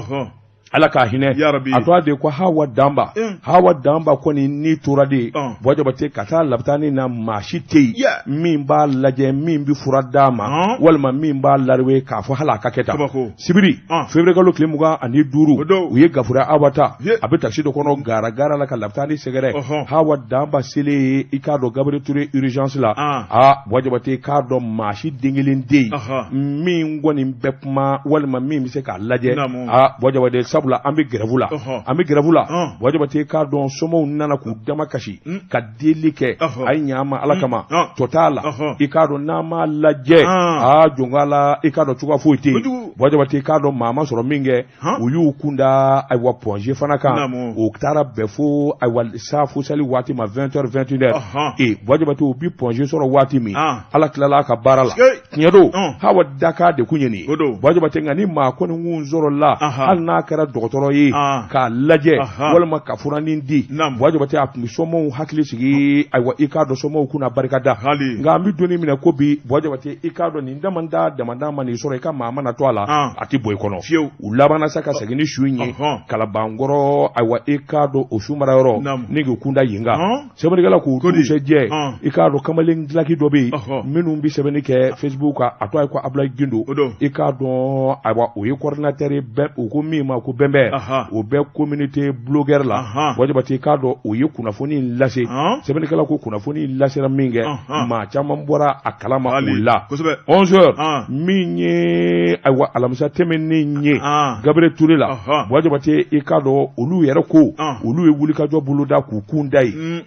Speaker 1: Ala k'a hinɛ, a tɔgɔ de ko Hawa Danba. Hawa Danba kɔni ni tora de, Buwa Jabate, ka taa labitani na, maa si tɛ yen min b'a lajɛ, min bɛ fura d'a ma, walima min b'a lariwe k'a fɔ hali a ka kɛ tan. Sibiri, février kalo tile 25, u ye Gafura Awa ta, a bɛ takisi dɔ kɔnɔ gara gara la ka labitani sɛgɛrɛ. Hawa Danba selen, i k'a dɔn, Gabriel Touré urgence la, aa, Buwa Jabate, i k'a dɔn maa si den kelen tɛ yen min kɔni bɛ kuma walima min bɛ se k'a lajɛ. Aa, Buwa Jabate, sabula an bɛ grève la, an bɛ grève la. Buwa Jabate, k'a dɔn somaw nana k'u dama kasi ka deli kɛ, a ye ɲa ma Ala kama, tɔ t'a la. I k'a dɔn n'an m'a lajɛ, aa, jɔnka la, i k'a dɔn cogoya foyi tɛ yen. Buwa Jabate, i k'a dɔn maa ma sɔrɔ min kɛ, u y'u kunda, ayiwa, Point G fana kan. U taara bɛn fo, ayiwa, safo sali waati ma, 20 heures, 21 heures. Ee, Buwa Jabate, u bi Point G sɔrɔ waati min, Ala tilala a ka baara la. Tiɲɛ don, Hawa dakan de kun ye nin ye. Buwa Jabate, nka ni maa kɔni kun sɔrɔla, hali n'a kɛra dɔgɔtɔrɔ ye, k'a lajɛ walima ka furanin di, Buwa Jabate, a tun bɛ somɔgɔw hakili sigi. Ayiwa, i k'a dɔn somɔgɔw kun na barika da. Nka an bɛ don min na ko bi, Buwa Jabate, i k'a dɔn nin damanda damanda ma n'i sɔrɔ, i ka maa mana to a la, a tɛ bɔ i kɔnɔ. U labanna sa ka segin ni su in ye Kalabankɔrɔ. Ayiwa, i k'a dɔn o su mara yɔrɔ ni k'i kunda yen kan. Sɛbɛnnikɛla k'o dugusɛjɛ, i k'a dɔn kamalen dilaki dɔ bɛ yen minnu bɛ sɛbɛnni kɛ Facebook kan, a tɔgɔ ye ko Abulayi Gindo. I k'a dɔn, ayiwa, o ye coordinateur ye bɛn, u ko min ma ko bɛnbɛn, o bɛ communauté blogueur la. Buwa Jabate, i k'a dɔn o ye kunnafoni in lase. Sɛbɛnnikɛla ko kunnafoni in lasera min kɛ, maa caman bɔra a kalama o la. 11 heures min ye, ayiwa, alamisa tɛmɛnen ye, Gabriel Touré la, Buwa Jabate, i k'a dɔn olu yɛrɛ ko olu ye wulikajɔ boloda k'u kun da yen.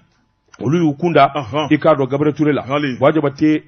Speaker 1: Olu y'u kun da, i k'a dɔn, Gabriel Touré la. Buwa Jabate,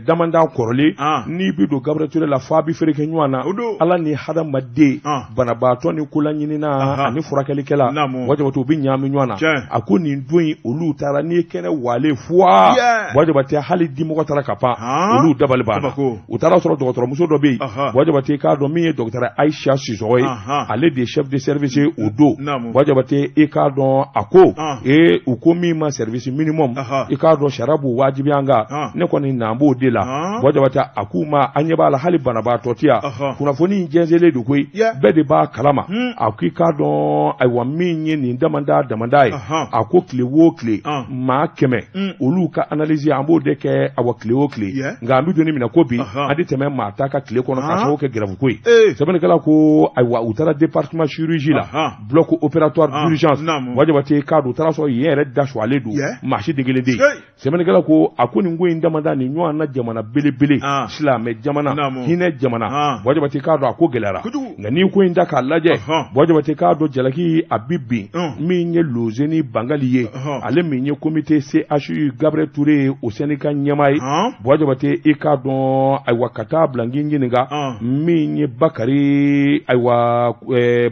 Speaker 1: damanda kɔrɔlen, n'i bɛ don Gabriel Touré la, f'a bɛ fereke ɲɔgɔn na. Ala ni hadamaden, banabaatɔ ni kolaɲinina ani furakɛlikɛla, Buwa Jabate, u bɛ ɲaami ɲɔgɔn na. A ko nin don in, olu taara n'i ye kɛnɛ walen fuwa, Buwa Jabate, hali dimɔgɔ taara ka pan, olu dabali banna. U taara sɔrɔ dɔgɔtɔrɔmuso dɔ bɛ yen, Buwa Jabate, i k'a dɔn min ye dɔgɔtɔrɔ Ayisa Sisɔgɔ ye, ale de ye chef de service ye o don. Buwa Jabate, i k'a dɔn a ko ee, u ko min ma service minimum, i k'a dɔn sariya b'o wajibiya an kan, ne kɔni n'an b'o de la. Buwa Jabate, a k'u ma, an ɲɛ b'a la hali banabaatɔ tɛ yan. Kunnafoni in jɛnsɛnlen don koyi, bɛɛ de b'a kalama. A ko i k'a dɔn, ayiwa, min ye nin damanda damanda ye, a ko tile o tile maa 100, olu ka analyse an b'o de kɛ, awa, tile o tile. Nka an bɛ don min na ko bi, an tɛ tɛmɛ maa 10 kan tile kɔnɔ, k'a sababu kɛ grève ko ye. Sɛbɛnnikɛla ko, ayiwa, u taara département chirurgie la, bloc opératoire d'urgence, Buwa Jabate, k'a dɔn u taara sɔrɔ yen yɛrɛ da suwalen don, maa si den kelen tɛ yen. Sɛbɛnnikɛla ko, a ko nin ko in damada nin ɲɔgɔn na jamana belebele, silamɛ jamana, hinɛ jamana, Buwa Jabate, k'a dɔn a ko gɛlɛyara. Nka n'i ko in da k'a lajɛ, Buwa Jabate, k'a dɔn jalaki a bi bin min ye Lozeni Bangali ye, ale min ye comité CHU Gabriel Touré ye, o syndicat ɲɛmaa ye. Buwa Jabate, i k'a dɔn, ayiwa, ka taa bila n k'i ɲininka min ye Bakari, ayiwa,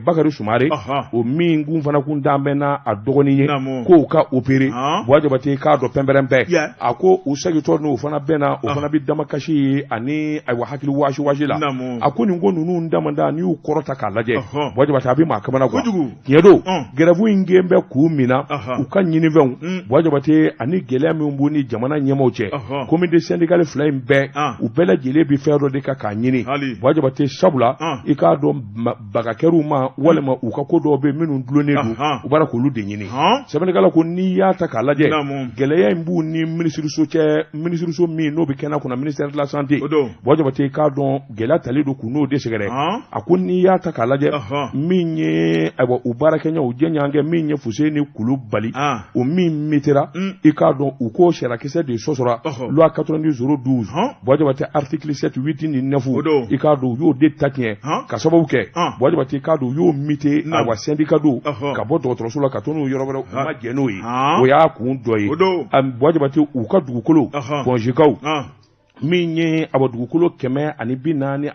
Speaker 1: Bakari Sumare, o min kun fana kun dan bɛ n'a a dɔgɔnin ye k'o ka opéré. Buwa Jabate, k'a dɔn pɛnpɛrɛn bɛɛ, a ko u segintɔ n'o fana bɛnna, o fana bɛ damakasi ye ani, ayiwa, hakili waasi waasi la. A ko nin ko ninnu damanda, n'i y'u kɔrɔta k'a lajɛ, Buwa Jabate, a bɛ maa kamana gan. Tiɲɛ don, grève in gɛn bɛ k'u min na u ka ɲinifɛnw, Buwa Jabate, ani gɛlɛya min b'u ni jamana ɲɛmaaw cɛ. Comité syndical fila in bɛɛ, u bɛɛ lajɛlen bɛ fɛn dɔ de kan k'a ɲini, Buwa Jabate, sabula i k'a dɔn baga kɛr'u ma walima u ka ko dɔw bɛ minnu dulonnen don, u b'a k'olu de ɲini. Sɛbɛnnikɛla ko n'i y'a ta k'a lajɛ, gɛlɛya in b'u ni minisiriso cɛ, minisiriso min n'o bɛ kɛnɛ kunna, ministère de la santé. Buwa Jabate, k'a dɔn gɛlɛya talen don k'u n'o de sɛgɛrɛ. A ko n'i y'a ta k'a lajɛ, min ye, ayiwa, u baarakɛɲɛ, u jɛɲɔgɔnkɛ min ye Fuseni Kulubali, o min mutera, i k'a dɔn u ko sariyakisɛ de sɔsɔra, loi 90 012, Buwa Jabate, article 7, 8 ni 9, i k'a dɔn u y'o de ta tiɲɛ ka sababu kɛ. Buwa Jabate, k'a dɔn u y'o muté, ayiwa, syndicat don ka bɔ dɔgɔtɔrɔso la ka taa n'u yɔrɔ wɛrɛ, u ma jɛn n'o ye, o y'a kun dɔ ye. Buwa Jabate, u ka dugukolo Point Gkaw min ye, awa, dugukolo 146,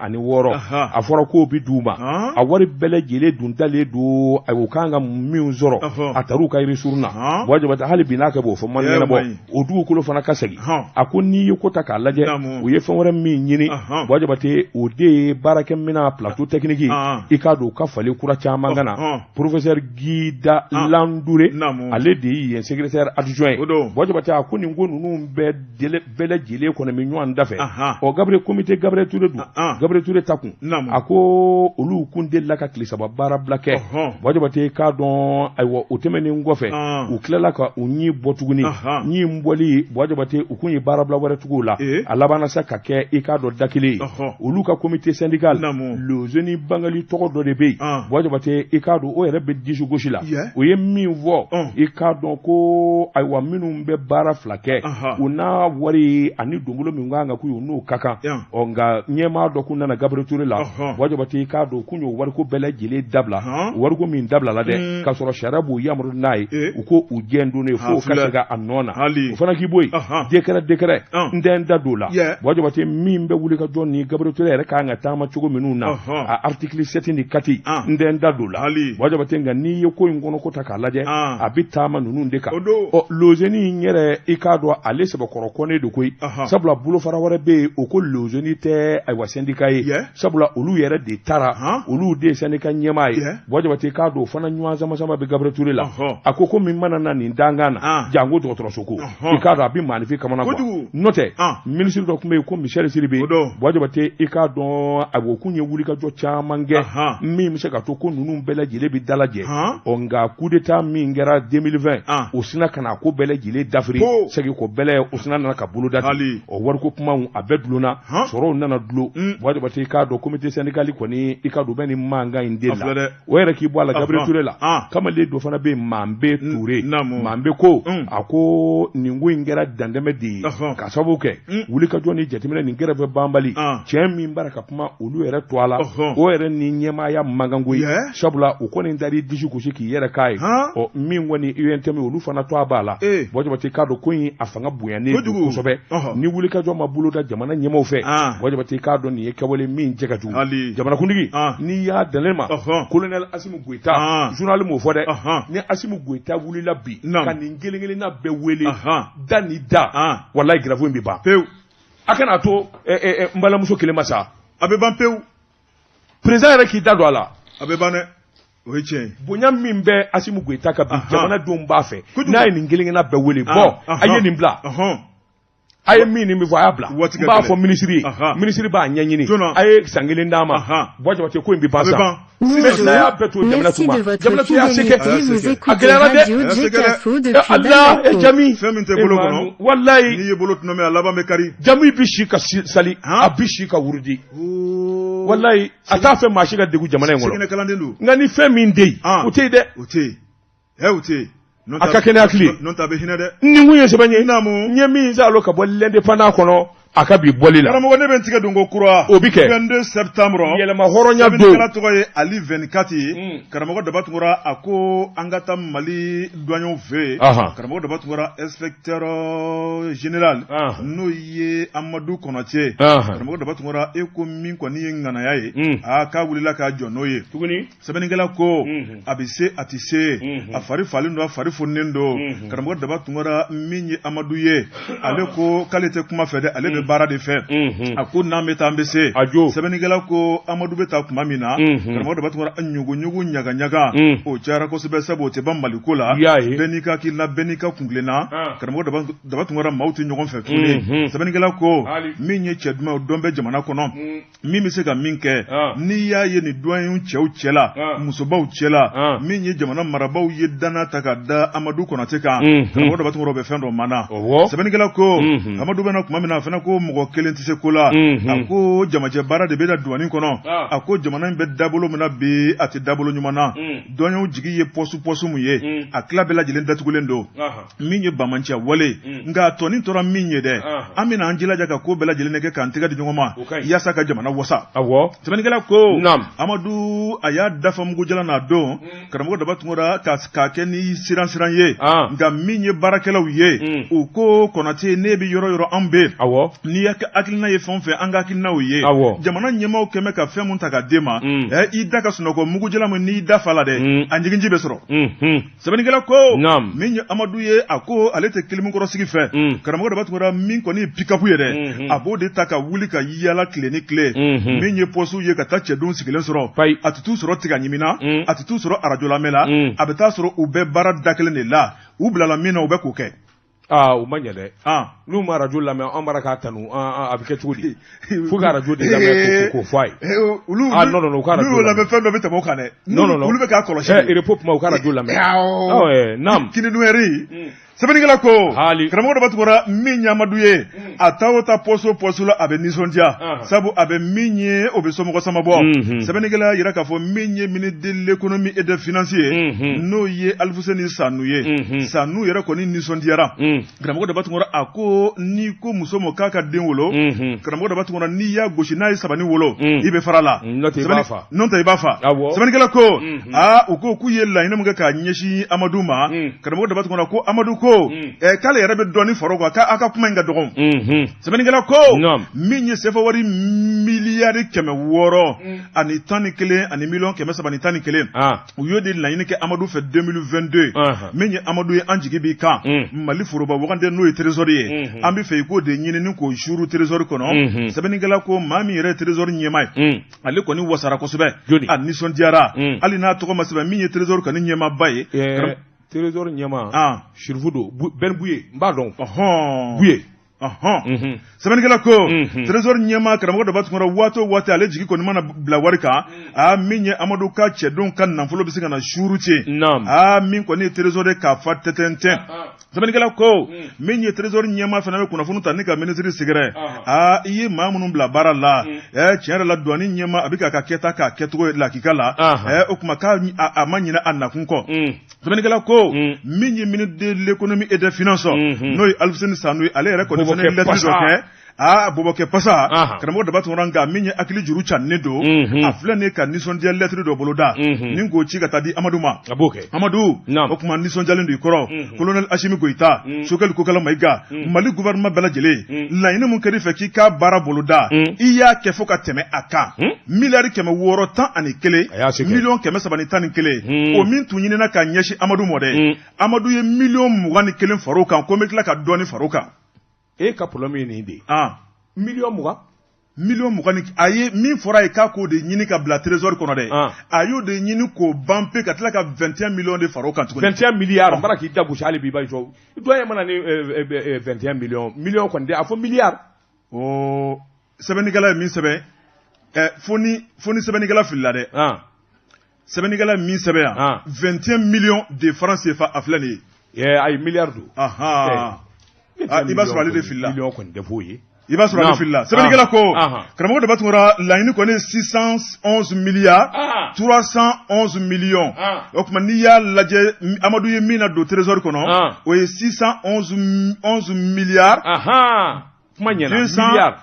Speaker 1: a fɔra k'o bɛ d'u ma, a wari bɛɛ lajɛlen dun dalen don, ayiwa, u kan ka min sɔrɔ, a taar'u ka ressource na. Buwa Jabate, hali bi n'a kɛ b'o fɔ man ɲɛnabɔ, o dugukolo fana ka segin. A ko n'i ye ko ta k'a lajɛ, u ye fɛn wɛrɛ min ɲini, Buwa Jabate, o de ye baarakɛminɛn, plateau technique, i k'a dɔn u ka falen kura caman ka na. Professeur Gida Landure, ale de ye yen secrétaire adjoint ye. Buwa Jabate, a ko nin ko ninnu bɛɛ lajɛlen kɔni bɛ ɲɔgɔn da fɛ. Ɔ, Gabriel comité Gabriel Touré dun, Gabriel Touré ta kun, a ko olu kun delila ka tile 3 baarabila kɛ. Buwa Jabate, k'a dɔn, ayiwa, o tɛmɛnen kɔfɛ, u tilala ka u ɲi bɔ tuguni. Ɲi bɔli, Buwa Jabate, u kun ye baarabila wɛrɛ tugu o la, a labanna sa ka kɛ, i k'a dɔn, da kelen ye. Olu ka comité syndical, Lozeni Bangali tɔgɔ dɔ de bɛ yen, Buwa Jabate, i k'a dɔn o yɛrɛ bɛ disi gosi la. O ye min fɔ, i k'a dɔn ko, ayiwa, minnu bɛ baara fila kɛ, u n'a wari ani donbolo min kan ka k'u ye, u n'o ka kan. Ɔ, nka ɲɛmaa dɔ kun nana Gabriel Touré la, Buwa Jabate, i k'a dɔn u kun y'o wariko bɛɛ lajɛlen dabila. Wariko min dabilala dɛ, k'a sɔrɔ sariya b'u yamaru n'a ye, u ko u jɛn don ye fo ka segin a nɔ na. O fana k'i bɔ yen, décret n tɛ n da don o la. Buwa Jabate, min bɛ wuli ka jɔ ni Gabriel Touré yɛrɛ kan ka taama cogo minnu na, a article 7 ni 4, n tɛ n da don o la, Buwa Jabate. Nka n'i ye ko in kɔnɔ ko ta k'a lajɛ, a bɛ taama ninnu de kan. Ɔ, Lozeni in yɛrɛ, i k'a dɔn ale sɛbɛkɔrɔ kɔnnen don koyi, sabula bolofara bolofara wɛrɛ bɛ yen, o ko lozoni tɛ ayiwa syndicat ye, sabula olu yɛrɛ de taara, olu de ye syndicat ɲɛmaa ye. Buwa Jabate k'a dɔn o fana ɲɔgɔn sama sama bɛ Gabriel Touré la. A ko ko min mana na nin dankan na, janko dɔgɔtɔrɔso ko, i k'a dɔn a bɛ maaninfin kamana gan. N'o tɛ, minisiri dɔ tun bɛ yen ko Michel Sidibe. Buwa Jabate i k'a dɔn a o kun ye wulikajɔ caman kɛ min bɛ se ka to ko ninnu bɛɛ lajɛlen bɛ dalajɛ. Ɔ nka coup d'état min kɛra 2020, o sina ka na ko bɛɛ lajɛlen dafiri, segin ko bɛlɛ, o sina nana ka bolo da. Ɔ wariko kumaw a bɛɛ dulonna, sɔrɔw nana dulon. Buwa Jabate i k'a dɔn comité syndical kɔni, i k'a dɔn bɛ nin mankan in de la. O yɛrɛ k'i bɔ a la Gabriel Touré la, kamalen dɔ fana bɛ yen, Manbe Touré. Manbe ko a ko nin ko in kɛra dantɛmɛ de ye, ka sababu kɛ wulikajɔ ni jateminɛ nin kɛrɛfɛ banbali cɛ min b'a ka kuma olu yɛrɛ to a la, o yɛrɛ ni ɲɛmaaya mankanko ye, sabula o kɔni taar'i disi gosi k'i yɛrɛ k'a ye. Ɔ min kɔni UNTM olu fana to a b'a la. Buwa Jabate k'a dɔn ko in a fanga bonyanen don kosɛbɛ. Ni wulikajɔ ma boloda jamana ɲɛmaaw fɛ, Buwa Jabate k'a dɔn nin ye kɛwale min cɛ ka jugu. Jamanakuntigi, n'i y'a dan ne ma, colonel Assimi Goïta, journal m'o fɔ dɛ, ni Assimi Goïta wulila bi ka nin kelen kelenna bɛɛ wele da ni da, walayi grève in bɛ ban pewu. A kana to n balimamuso kelen ma sa,
Speaker 2: a bɛ ban pewu.
Speaker 1: Président yɛrɛ k'i da don a la,
Speaker 2: a bɛ ban dɛ, o ye tiɲɛ ye.
Speaker 1: Bonya min bɛ Assimi Goïta kan bi, jamanadenw b'a fɛ n'a ye nin kelen kelenna bɛɛ wele, bɔn a ye nin bila, a ye min ni min fɔ a y'a bila, n b'a fɔ minisiri ye, minisiri b'a ɲɛɲini, a ye san kelen d'a ma. Buwa Jabate ko in bɛ ban sa.
Speaker 3: Bonjour, merci de votre fidélité. Vous écoutez Radio Djekafo depuis Bamako.
Speaker 1: Jami
Speaker 2: fɛn min tɛ bolo kɔnɔ,
Speaker 1: walayi
Speaker 2: n'i ye bolo tɔnɔmi a laban bɛ kari.
Speaker 1: Jami bɛ si ka sali, a bɛ si ka wurudi, walayi a t'a fɛ maa si ka degun jamana in kɔnɔ.
Speaker 2: Seginɛ kalanden don.
Speaker 1: Nka ni fɛn min tɛ yen, o tɛ yen dɛ.
Speaker 2: O tɛ yen, o tɛ yen.
Speaker 1: A ka kɛnɛ hakili.
Speaker 2: N'o tɛ a bɛ hinɛ dɛ.
Speaker 1: Nin kun ye sɛbɛn ye. N ye min salo ka bɔ l'Indépendant kɔnɔ, a ka bi bɔli la.
Speaker 2: Karamɔgɔ, ne bɛ n tigɛ don ko kura.
Speaker 1: O bi kɛ.
Speaker 2: 22 septembre.
Speaker 1: Yɛlɛma hɔrɔnya don.
Speaker 2: Sɛbɛnnikɛla tɔgɔ ye Ali 24 ye. Karamɔgɔ Daba Tunkara a ko an ka taa Mali douaniers fɛ yen. Karamɔgɔ Daba Tunkara, inspecteur général. N'o ye Amadu Konate. Karamɔgɔ Daba Tunkara, e ko min kɔni ye ŋanaya ye. Aa k'a wulila k'a jɔ n'o ye.
Speaker 1: Tuguni.
Speaker 2: Sɛbɛnnikɛla ko a bɛ se a tɛ se, a fari falen don, a fari foninen don. Karamɔgɔ Daba Tunkara, min ye Amadu ye, ale ko k'ale tɛ kuma fɛ dɛ, ale bɛ baara de fɛ. A ko n'an bɛ taa an bɛ se. Sɛbɛnnikɛla ko Amadu bɛ taa tuma min na, karamɔgɔ Daba Tunkara, ɲuguɲugu ɲagaɲaga o cayara kosɛbɛ, sabu o tɛ ban Maliko la. Bɛɛ n'i ka hakilina, bɛɛ n'i ka kuntilenna. Karamɔgɔ Daba Tunkara, maaw tɛ ɲɔgɔn fɛ tuguni. Sɛbɛnnikɛla ko min ye cɛ duman ye, o dɔn bɛ jamana kɔnɔ. Min bɛ se ka min kɛ, n'i y'a ye nin douaniers cɛw cɛ la, musobaw cɛ la, min ye jamana marabaaw ye danna ta ka da Amadu Konate kan, karamɔgɔ Daba Tunkara bɛ fɛn dɔ mana. Sɛbɛnnikɛla ko Amadu bɛna tuma min na, a fana ko mɔgɔ kelen tɛ se ko la. A ko jamajɛ baara de bɛ na douane kɔnɔ. A ko jamana in bɛ dabolo min na bi, a tɛ dabolo ɲuman na. Douaniers jigi ye poste poste mun ye, a tila bɛɛ lajɛlen datugulen don. Min ye bamanciya wale, nka a tɔnin tora min ye dɛ, an bɛna an jilaja ka ko bɛɛ lajɛlen kɛ k'an tɛgɛ di ɲɔgɔn ma yaasa ka jamana wasa. Sɛbɛnnikɛla ko Amadu a y'a dafa mugujalan n'a don, karamɔgɔ Daba Tunkara, k'a kɛ ni siran siran ye. Nka min ye baarakɛlaw ye, u ko Konate, ne bɛ yɔrɔ yɔrɔ an bɛ n'i ya hakilina ye fɛn o fɛn, an ka hakilina o ye. Jamana ɲɛmaaw kɛmɛ ka fɛn mun ta ka d'e ma, i da ka sunɔgɔ mugujalan min n'i da fa la dɛ, a ɲiginji bɛ sɔrɔ. Sɛbɛnnikɛla ko min ye Amadu ye, a ko ale tɛ kilimukɔrɔ sigi fɛ. Karamɔgɔ Daba Tunkara, min kɔni ye pick-up ye dɛ, a b'o de ta ka wuli ka yaala tile ni tile. Min ye pɔsiw ye, ka taa cɛdenw sigilen sɔrɔ, a tɛ t'u sɔrɔ tiga ɲimina, a tɛ t'u sɔrɔ arajo lamɛn la, a bɛ taa sɔrɔ u bɛ baara da kelen de la. U bilala min na, u bɛ k'o kɛ.
Speaker 1: Aa, o ma ɲɛ dɛ. N'u ma arajo lamɛn, an b'ara k'a tanu, a bɛ kɛ cogo di? Fo ka arajo de lamɛn k'o fɔ a ye.
Speaker 2: Olu
Speaker 1: ah non non, u ka arajo
Speaker 2: n'u y'o lamɛn, fɛn dɔ bɛ tɛmɛ o kan dɛ.
Speaker 1: Non non non,
Speaker 2: olu bɛ k'a kɔlɔsi.
Speaker 1: Repos tuma, u ka arajo lamɛn. Awɔ, naam.
Speaker 2: Kini dun Sɛbɛnnikɛla ko karamɔgɔ Daba Tunkara, min ye Amadu ye, a taa o taa poste o poste la, a bɛ nisɔndiya, sabu a bɛ min ye, o bɛ somɔgɔ sama bɔ. Sɛbɛnnikɛla y'a jira k'a fɔ min ye ministre de l'économie et des finances ye, n'o ye Alifuseni Sanu ye, Sanu yɛrɛ kɔni nisɔndiyara. Karamɔgɔ Daba Tunkara, a ko n'i ko muso ma k'a ka den wolo, karamɔgɔ Daba Tunkara, n'i y'a gosi n'a ye sabani wolo, i bɛ fara la,
Speaker 1: n'o tɛ i b'a fa.
Speaker 2: N'o tɛ i b'a fa. Sɛbɛnnikɛla ko aa, u ko k'u ye laɲini min kɛ k'a ɲɛsin Amadu ma, karamɔgɔ Daba Tunkara ko Amadu ko k'ale yɛrɛ bɛ dɔɔnin fara o kan, k'a ka kuma in ka dɔgɔn. Sɛbɛnnikɛla ko min ye sefa wari miliyari 611 ani miliyɔn 311, u y'o de laɲini kɛ Amadu fɛ 2022. Min ye Amadu ye, an jigi b'i kan Mali foroba foroba wagande n'o ye trésor ye, an bɛ fɛ i k'o de ɲini ni k'o suuru trésor kɔnɔ. Sɛbɛnnikɛla ko maa min yɛrɛ ye trésor ɲɛmaa ye, ale kɔni wasara kosɛbɛ, a nisɔndiyara, hali n'a tɔgɔ ma sɛbɛn, min ye trésor kɔni ɲɛmaaba ye.
Speaker 1: Trésor ɲɛmaa Sirifu don, Ben Buye, n b'a dɔn. Buye.
Speaker 2: Sɛbɛnnikɛla ko trésor ɲɛmaa karamɔgɔ Daba Tunkara, waati o waati ale jigi kɔni mana bila wari kan, aa min ye Amadu ka cɛdenw ka nafolo bɛ se ka na suuru ten, aa min kɔni ye trésor ye k'a fa tɛtɛntɛn. Sɛbɛnnikɛla ko min ye trésor ɲɛmaa fana bɛ kunnafoni ta ni ka minisiri sɛgɛrɛ, aa i ye maa minnu bila baara la, tiɲɛ yɛrɛ la douane ɲɛmaa a bɛ k'a ka kɛta k'a kɛcogo lakika la, o tuma k'a a ma ɲinɛ a nakun kɔ. Sɛbɛnnikɛla ko min ye ministre de l'économie et des finances, n'o ye Alfuseni Sanu ye, ale yɛrɛ kɔni fana ye lettre dɔ kɛ. Aa bɔbɔkɛ pasa, karamɔgɔ Daba Tunkara, nka min ye hakili juru cannen don, a filɛ nin ye ka nisɔndiya lettre dɔ boloda ni k'o ci ka taa di Amadu ma. Amadu, o tuma nisɔndiyalen don i kɔrɔ, colonel Asimi Goyita, Sogɛli Kokala Mayiga, Mali gouvernement bɛɛ lajɛlen, laɲini mun kɛr'i fɛ k'i ka baara boloda, i y'a kɛ fo ka tɛmɛ a kan, 661 311 millions, o min tun ɲinina ka ɲɛsin Amadu ma dɛ, Amadu ye 21 million far'o kan, ko n bɛ tila ka dɔɔni far'o kan.
Speaker 1: E ka problème ye nin de ye. 20 million.
Speaker 2: 20 million, a ye min fɔra a ye k'a k'o de ɲini ka bila trésor kɔnɔ dɛ, a y'o de ɲini k'o ban pe, ka tila ka 21 millions de far'o kan tuguni.
Speaker 1: 21 milliards, n bara k'i da gosi hali bi, i b'a jɔ doyen mana ni 21 millions, million kɔni tɛ, a fɔ milliard.
Speaker 2: O sɛbɛnnikɛla ye min sɛbɛn, fo ni sɛbɛnnikɛla filila dɛ. Sɛbɛnnikɛla ye min sɛbɛn yan, 21 millions de francs CFA, a filɛ nin
Speaker 1: ye. Ayi, milliard don.
Speaker 2: I b'a sɔrɔ ale de filila.
Speaker 1: Million kɔni tɛ foyi ye.
Speaker 2: I b'a sɔrɔ ale filila. Sɛbɛnnikɛla ko karamɔgɔ Daba Tunkara, laɲini kɔni 611 milliards 311 millions. O tuma n'i y'a lajɛ, Amadu ye min na don trésor kɔnɔ, o ye 611 milliards.
Speaker 1: Kuma ɲɛna, milliard.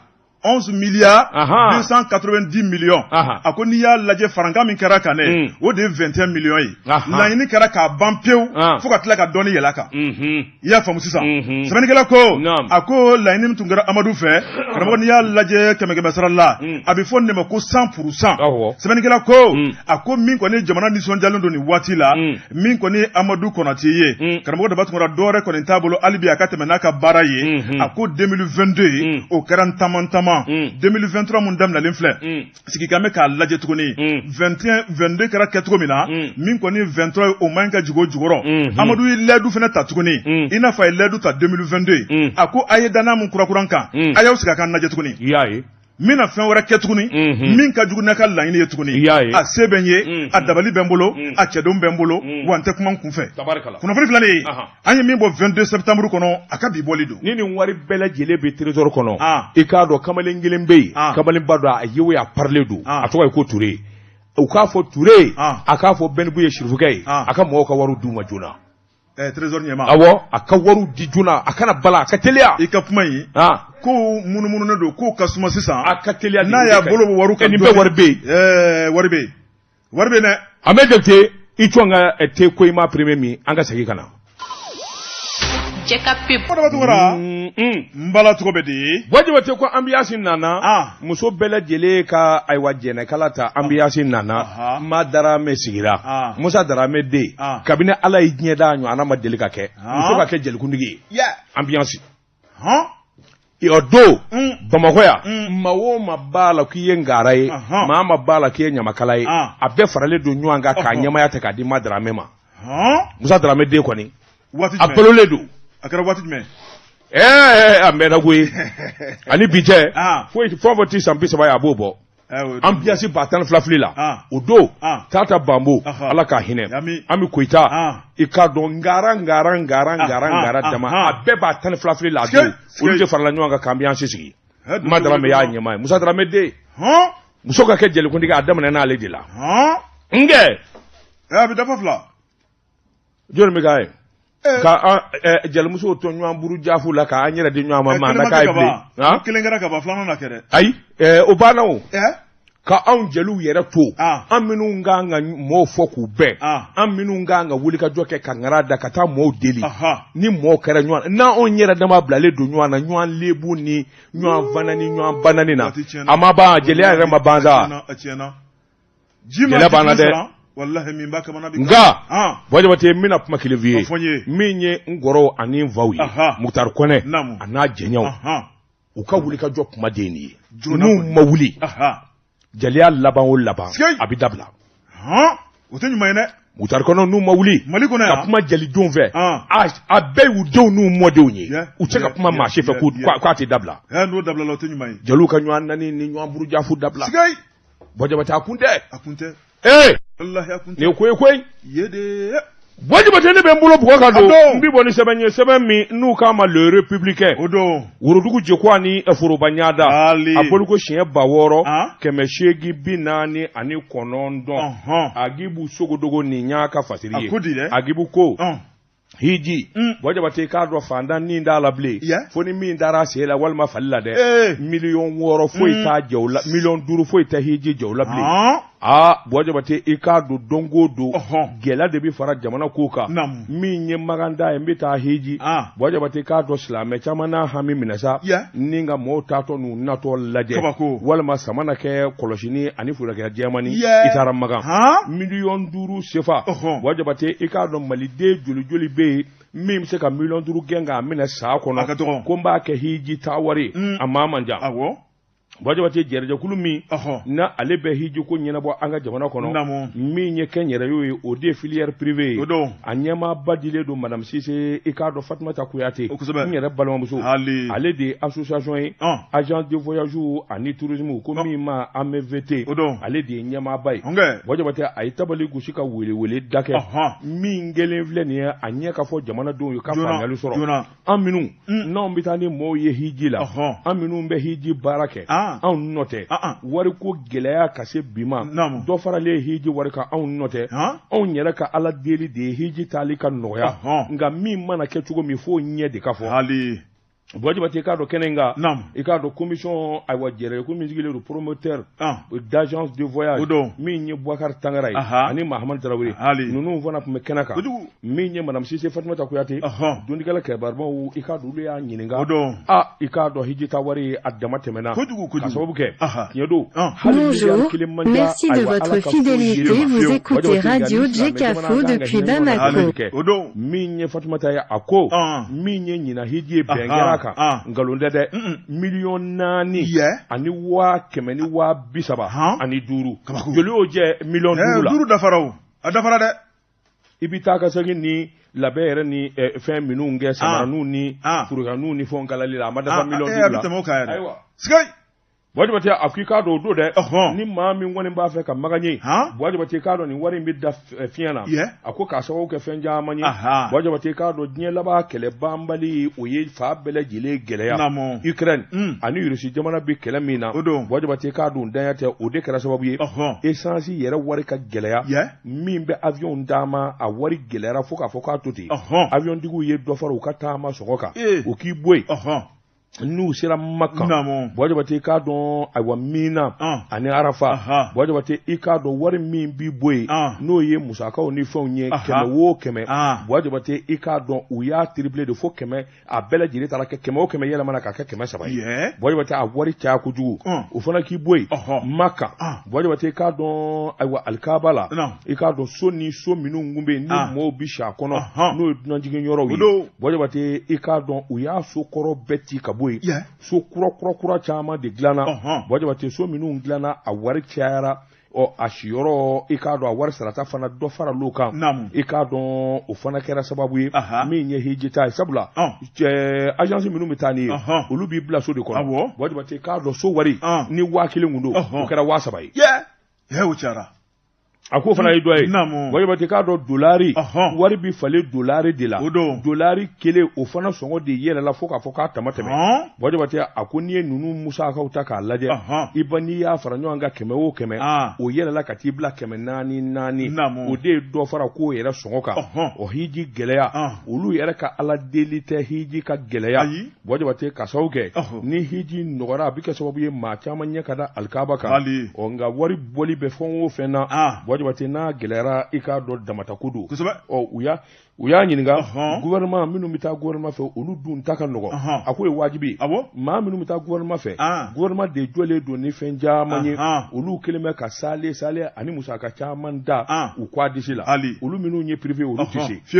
Speaker 2: 11 milliards 290 millions. A ko n'i y'a lajɛ, farankan min kɛra kan dɛ, o de ye 21 millions ye. Laɲini kɛra k'a ban pewu fo ka tila ka dɔɔni yɛlɛ a kan. I y'a faamu sisan? Sɛbɛnnikɛla ko a ko laɲini min tun kɛra Amadu fɛ, karamɔgɔ, n'i y'a lajɛ kɛmɛ kɛmɛ sara la, a bɛ fɔ nin de ma ko 100%. Sɛbɛnnikɛla ko a ko min kɔni jamana nisɔndiyalen don nin waati la, min kɔni ye Amadu Konate ye, karamɔgɔ Daba Tunkara, dɔwɛrɛ kɔni t'a bolo hali bi a ka tɛmɛ n'a ka baara ye. A ko 2022, o kɛra ntama ntama. 2023 mun daminɛlen filɛ, sigi kan bɛ k'a lajɛ tuguni. 21 22 kɛra kɛcogo min na, min kɔni 23 ye, o man ɲi ka jigin o jukɔrɔ. Amadu ye layidu fana ta tuguni, i n'a fɔ a ye layidu ta 2022. A ko a ye danaya mun kurakuran kan, a y'aw sigi a k'an lajɛ tuguni.
Speaker 1: I y'a ye.
Speaker 2: N bɛna fɛn wɛrɛ kɛ tuguni min ka jugu n'a ka laɲini ye tuguni. A se bɛ n ye, a dabali bɛ n bolo, a cɛdenw bɛ n bolo, wa n tɛ kuma n kunfɛ. Kunnafoni filɛ nin ye, an ye min bɔ 22 septembre kɔnɔ, a ka bi bɔli don.
Speaker 1: Ni nin wari bɛɛ lajɛlen bɛ trésor kɔnɔ, i k'a dɔn kamalen kelen bɛ yen, kamalenba dɔ, a ye o a parilen don, a tɔgɔ ye ko Ture. U k'a fɔ Ture, a k'a fɔ Bɛnibu ye sirifukɛ ye, a ka mɔgɔw ka wariw d'u ma joona.
Speaker 2: Trésor ɲɛmaa.
Speaker 1: Awɔ, a ka wariw di joona, a kana bala, a ka teliya.
Speaker 2: I ka kuma in, ko munumununen don, k'o ka suma sisan.
Speaker 1: A ka teliya.
Speaker 2: N'a y'a bolo bɔ wariw kan.
Speaker 1: Nin bɛɛ wari bɛ
Speaker 2: yen. Wari bɛ yen, wari bɛ yen dɛ.
Speaker 1: A bɛ jate i cɔn ka te koyima premier min, an ka segin ka na.
Speaker 4: Jɛka pub.
Speaker 2: Daba Tunkara, n bala tɔgɔ bɛ di?
Speaker 1: Buwa Jabate ko ambiance nana, muso bɛɛ lajɛlen ka ayiwa jɛnɛkala ta, ambiance nana, Ma Darame sigira, Musa Darame den, kabini Ala ye diɲɛ da, ɲɔgɔnna ma deli ka kɛ, muso ka kɛ jelikuntigi ye, ambiance. O don Bamakɔ yan, maa o maa b'a la k'i ye ngara ye, maa maa b'a la k'i ye ɲamakala ye, a bɛɛ faralen don ɲɔgɔn kan k'a ɲɛmaya ta k'a di Ma Darame ma. Musa Darame den kɔni, a balolen don.
Speaker 2: A kɛra waati jumɛn?
Speaker 1: Ɛɛ, a mɛnna koyi, ani bi cɛ foyi fɛn o fɛn ti san 30 ye, a b'o bɔ. Ambiance 12,000 fili la o don, Tata Banbo, Ala ka hinɛ Ami Koyita, i k'a dɔn ngara ngara ngara ngara ngara dama, a bɛɛ 12,000 fili la a don, olu de farala ɲɔgɔn kan ka ambiance sigi. Ma Darame y'a ɲɛmaa ye, Musa Darame den, muso ka kɛ jelikuntigi, a daminɛ n'ale de la. N kɛ.
Speaker 2: A bɛ dafa fila.
Speaker 1: Jɔnni bɛ k'a ye ka an jelimusow to ɲɔgɔn buru jaafu la k'an yɛrɛ di ɲɔgɔn ma, maa na k'a ye bilen.
Speaker 2: Kelen kɛra ka ban, filanan na kɛ dɛ.
Speaker 1: Ayi, o banna o. Ka anw jeliw yɛrɛ to, an minnu kan ka mɔɔw fɔ k'u bɛn, an minnu kan ka wulikajɔ kɛ ka ŋara da ka taa mɔɔw deli, ni mɔɔw kɛra ɲɔgɔn na, n'anw yɛrɛ dama bilalen don ɲɔgɔn na, ɲɔgɔn lebu ni ɲɔgɔn fana ni ɲɔgɔn banani na, a ma ban, jeliya yɛrɛ ma ban sa. Jeliya banna dɛ.
Speaker 2: Walahi min b'a kamana bi.
Speaker 1: Nka Buwa Jabate, n bɛna kuma kelen f'i
Speaker 2: ye. Fɔ n ye.
Speaker 1: Min ye n kɔrɔw ani n faw ye, Mukutari Kɔnɛ a n'a jɛɲɔgɔnw, u ka wuli ka jɔ kuma de ye nin ye. N'u ma wuli, jeliya laban o laban a bɛ dabila.
Speaker 2: O tɛ ɲuman ye dɛ.
Speaker 1: Mukutari Kɔnɛ, n'u ma wuli
Speaker 2: Mali kɔnɔ
Speaker 1: yan ka kuma jelidenw fɛ, a bɛɛ y'u denw n'u mɔdenw ye, u tɛ se ka kuma maa si fɛ k'a tɛ dabila.
Speaker 2: N'o dabilala, o tɛ ɲuman ye.
Speaker 1: Jeliw ka ɲɔgɔn nani ni ɲɔgɔn burujafu dabila. Buwa Jabate, a kun tɛ.
Speaker 2: A kun tɛ.
Speaker 1: Ee,
Speaker 2: walahi a kun tɛ.
Speaker 1: Nin ye ko ye koyi.
Speaker 2: Ye de.
Speaker 1: Buwa Jabate, ne bɛ n bolo bugɔ ka don, n bi bɔ ni sɛbɛn ye, sɛbɛn min n'u k'a ma Le Républicain.
Speaker 2: O don.
Speaker 1: Worodugu jekuwa ni foroba ɲada, a boliko siɲɛ 6849. Agibu Sogodogo, nin y'a ka fasiri ye. Agibu ko hiji, Buwa Jabate, i k'a dɔn fantan ni t'a la bilen, fo ni min taara sen la walima fali la dɛ. 6 miliyɔn foyi t'a jɛ o la, 5 miliyɔn foyi tɛ hiji jɛ o la bilen. Aa, Buwa Jabate, i k'a dɔn don o don gɛlɛya de bɛ fara jamana ko kan. Min ye maganda ye, n bɛ taa hiji, Buwa Jabate, k'a dɔn silamɛ caman n'a hami minɛ sa ni ka mɔgɔw taatɔ n'u natɔ lajɛ, walima sama na kɛ kɔlɔsini ani furakɛ jɛmani, i taara Makan, 5 miliyɔn sefa. Buwa Jabate, i k'a dɔn maliden joli joli bɛ yen min bɛ se ka 5 miliyɔn gɛn k'a minɛ san kɔnɔ ko n b'a kɛ hiji taa wari? A maa man ca. Buwa Jabate, jɛrɛjɛkulu min na ale bɛ hiji ko ɲɛnabɔ an ka jamana kɔnɔ, min ye kɛnyɛrɛye ye, o de ye filière privée ye, a ɲɛmaaba dilen don madame Sise, i k'a dɔn Fatumata Kuyate, n yɛrɛ balimamuso, ale de ye association ye agence de voyage ani tourisme ko min ma AMVT, ale de ye ɲɛmaaba ye. Buwa Jabate, a ye tabali gosi ka welewele da kɛ. Min kelen filɛ nin ye, a ɲɛ ka fɔ jamanadenw ye ka faamuyali sɔrɔ. An minnu n'anw bɛ taa ni mɔɔw ye hiji la, an minnu bɛ hiji baara kɛ, anw nɔ tɛ wariko gɛlɛya ka se bi ma, dɔ faralen hiji wari kan, anw nɔ tɛ. Anw yɛrɛ ka Ala deli de ye hiji taali ka nɔgɔya, nka min mana kɛ cogo min, f'o ɲɛ de ka fɔ. Buwa Jabate, i k'a dɔn kɛnɛ in kan, i k'a dɔn commission, ayiwa, jɛrɛ ko min sigilen don promoteur d'agence de voyage, min ye Boubacar Tangara ye ani Mahamadu Tarawele, ninnu fana tun bɛ kɛnɛ kan. Min ye madame Sise Fatumata Kuyate, dɔnnikɛla kɛbaribaw, i k'a dɔn olu y'a ɲininka. A i k'a dɔn hiji taa wari a dama tɛmɛna, ka sababu kɛ tiɲɛ don.
Speaker 3: Bonjour, merci de votre fidélité. Vous écoutez Radio Djekafo depuis Bamako.
Speaker 1: Min ye Fatumata ye, a ko min ye ɲinan hiji ye, bɛn kɛra a kan, nkalon tɛ dɛ, 4 miliyɔn ani 135 000. Joli y'o jɛ 5 miliyɔn la?
Speaker 2: Duuru dafara, o a dafara dɛ.
Speaker 1: I bɛ taa ka segin ni labɛn yɛrɛ ni fɛn minnu kɛ, samaraninw ni furukaninw ni fɛnw kalali la, a ma dafa 5 miliyɔn la.
Speaker 2: A bɛ tɛmɛ o kan yɛrɛ.
Speaker 1: Ayiwa.
Speaker 2: Sigai.
Speaker 1: Buwa Jabate, a ko i k'a dɔn o don dɛ, ni maa min kɔni b'a fɛ ka Makan ye, Buwa Jabate, i k'a dɔn nin wari in bɛ da fiɲɛ na. A ko k'a sababu kɛ fɛn caman ye. Buwa Jabate, i k'a dɔn diɲɛ laban kɛlɛ banbali, o ye fa bɛɛ lajɛlen gɛlɛya. Ukraine ani Russie jamana bɛ kɛlɛ min na, Buwa Jabate, i k'a dɔn danya tɛ, o de kɛra sababu ye essence yɛrɛ wari ka gɛlɛya. Min bɛ avion taama, a wari gɛlɛyara fo k'a fɔ k'a to ten. Avion tigiw ye dɔ fara u ka taama sɔngɔ kan. O k'i bɔ yen, n'u sera Makan, Buwa Jabate, i k'a dɔn, ayiwa, Mina ani Arafa, Buwa Jabate, i k'a dɔn wari min bi bɔ yen, n'o ye musakaw ni fɛnw ye, 100 o 100, Buwa Jabate, i k'a dɔn u y'a triplé de fo 100, a bɛɛ lajɛlen taara kɛ 100 o 100 yɛlɛmana k'a kɛ 300 ye. Buwa Jabate, a wari caya kojugu. O fana k'i bɔ yen, Makan, Buwa Jabate, i k'a dɔn, ayiwa, alikaba la, i k'a dɔn so ni so minnu kun bɛ yen ni mɔɔw bi si a kɔnɔ, n'o ye dunanjigin yɔrɔw ye, Buwa Jabate, i k'a dɔn u y'a so kɔrɔ bɛɛ ci ka bɔ yen, so kura kura kura caman de dilanna. Buwa Jabate, so minnu dilanna, a wari cayara. Ɔ, a siyɔrɔ, i k'a dɔn a wari sarata fana dɔ faral'o kan. I k'a dɔn o fana kɛra sababu ye min ye hiji ta ye, sabula agence minnu bɛ taa n'i ye, olu b'i bila so de kɔnɔ. Buwa Jabate, i k'a dɔn so wari ni 1000 kun don, o kɛra 3000 ye.
Speaker 2: O cayara.
Speaker 1: A ko fana ye dɔ ye. Buwa Jabate, k'a dɔn dolari wari bi falen dolari de la, dolari kelen, o fana sɔngɔ de yɛlɛla fo k'a fɔ k'a tama tɛmɛ. Buwa Jabate, a ko n'i ye ninnu musakaw ta k'a lajɛ, i ba n'i y'a fara ɲɔgɔn kan, 100 o 100, o yɛlɛla ka t'i bila 400 4. O de ye dɔ fara k'o yɛrɛ sɔngɔ kan. O hiji gɛlɛya, olu yɛrɛ ka Ala deli tɛ hiji ka gɛlɛya, Buwa Jabate, ka sababu kɛ ni hiji nɔgɔra, a bɛ kɛ sababu ye maa caman ɲɛ ka da alikaba kan. Ɔ, nka wari bɔli bɛ fɛn o fɛn na. Buwa Jabate, n'a gɛlɛyara, i k'a dɔn damatako don. Ɔ, u y'a ɲininka, gouvernement minnu bɛ taa gouvernement fɛ, olu dun ta ka nɔgɔn. A ko ye wajibi ye. Maa minnu bɛ taa gouvernement fɛ, gouvernement de jɔlen don ni fɛn caman ye. Olu kɛlen bɛ ka sale sale ani musaka caman da u kɔ a disi la. Olu minnu ye privé, olu tɛ se.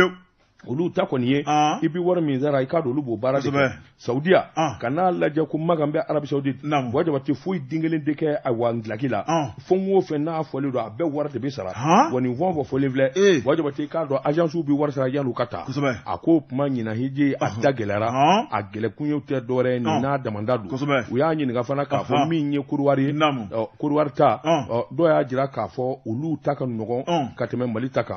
Speaker 1: Olu ta kɔni ye, i bɛ wari min sara, i k'a dɔn olu b'o baara de kɛ. Saudiya, ka n'a lajɛ ko Makan bɛ Arabie Saoudite, Buwa Jabate, foyi den kelen tɛ kɛ ayiwa ngilaki la. Fɛn o fɛn n'a fɔlen don, a bɛɛ wari de bɛ sara. Wa nin fɛn o fɛn fɔlen filɛ, Buwa Jabate, i k'a dɔn agence bɛ wari sara yan'u ka taa. A ko kuma ɲinan hiji a da gɛlɛyara, a gɛlɛkun ye tɛ dɔwɛrɛ ye, nin n'a damanda don. U y'a ɲininka fana k'a fɔ min ye Côte d'Ivoire ye, Côte d'Ivoire ta, dɔw y'a jira k'a fɔ olu ta ka nɔgɔn ka tɛmɛ Mali ta kan.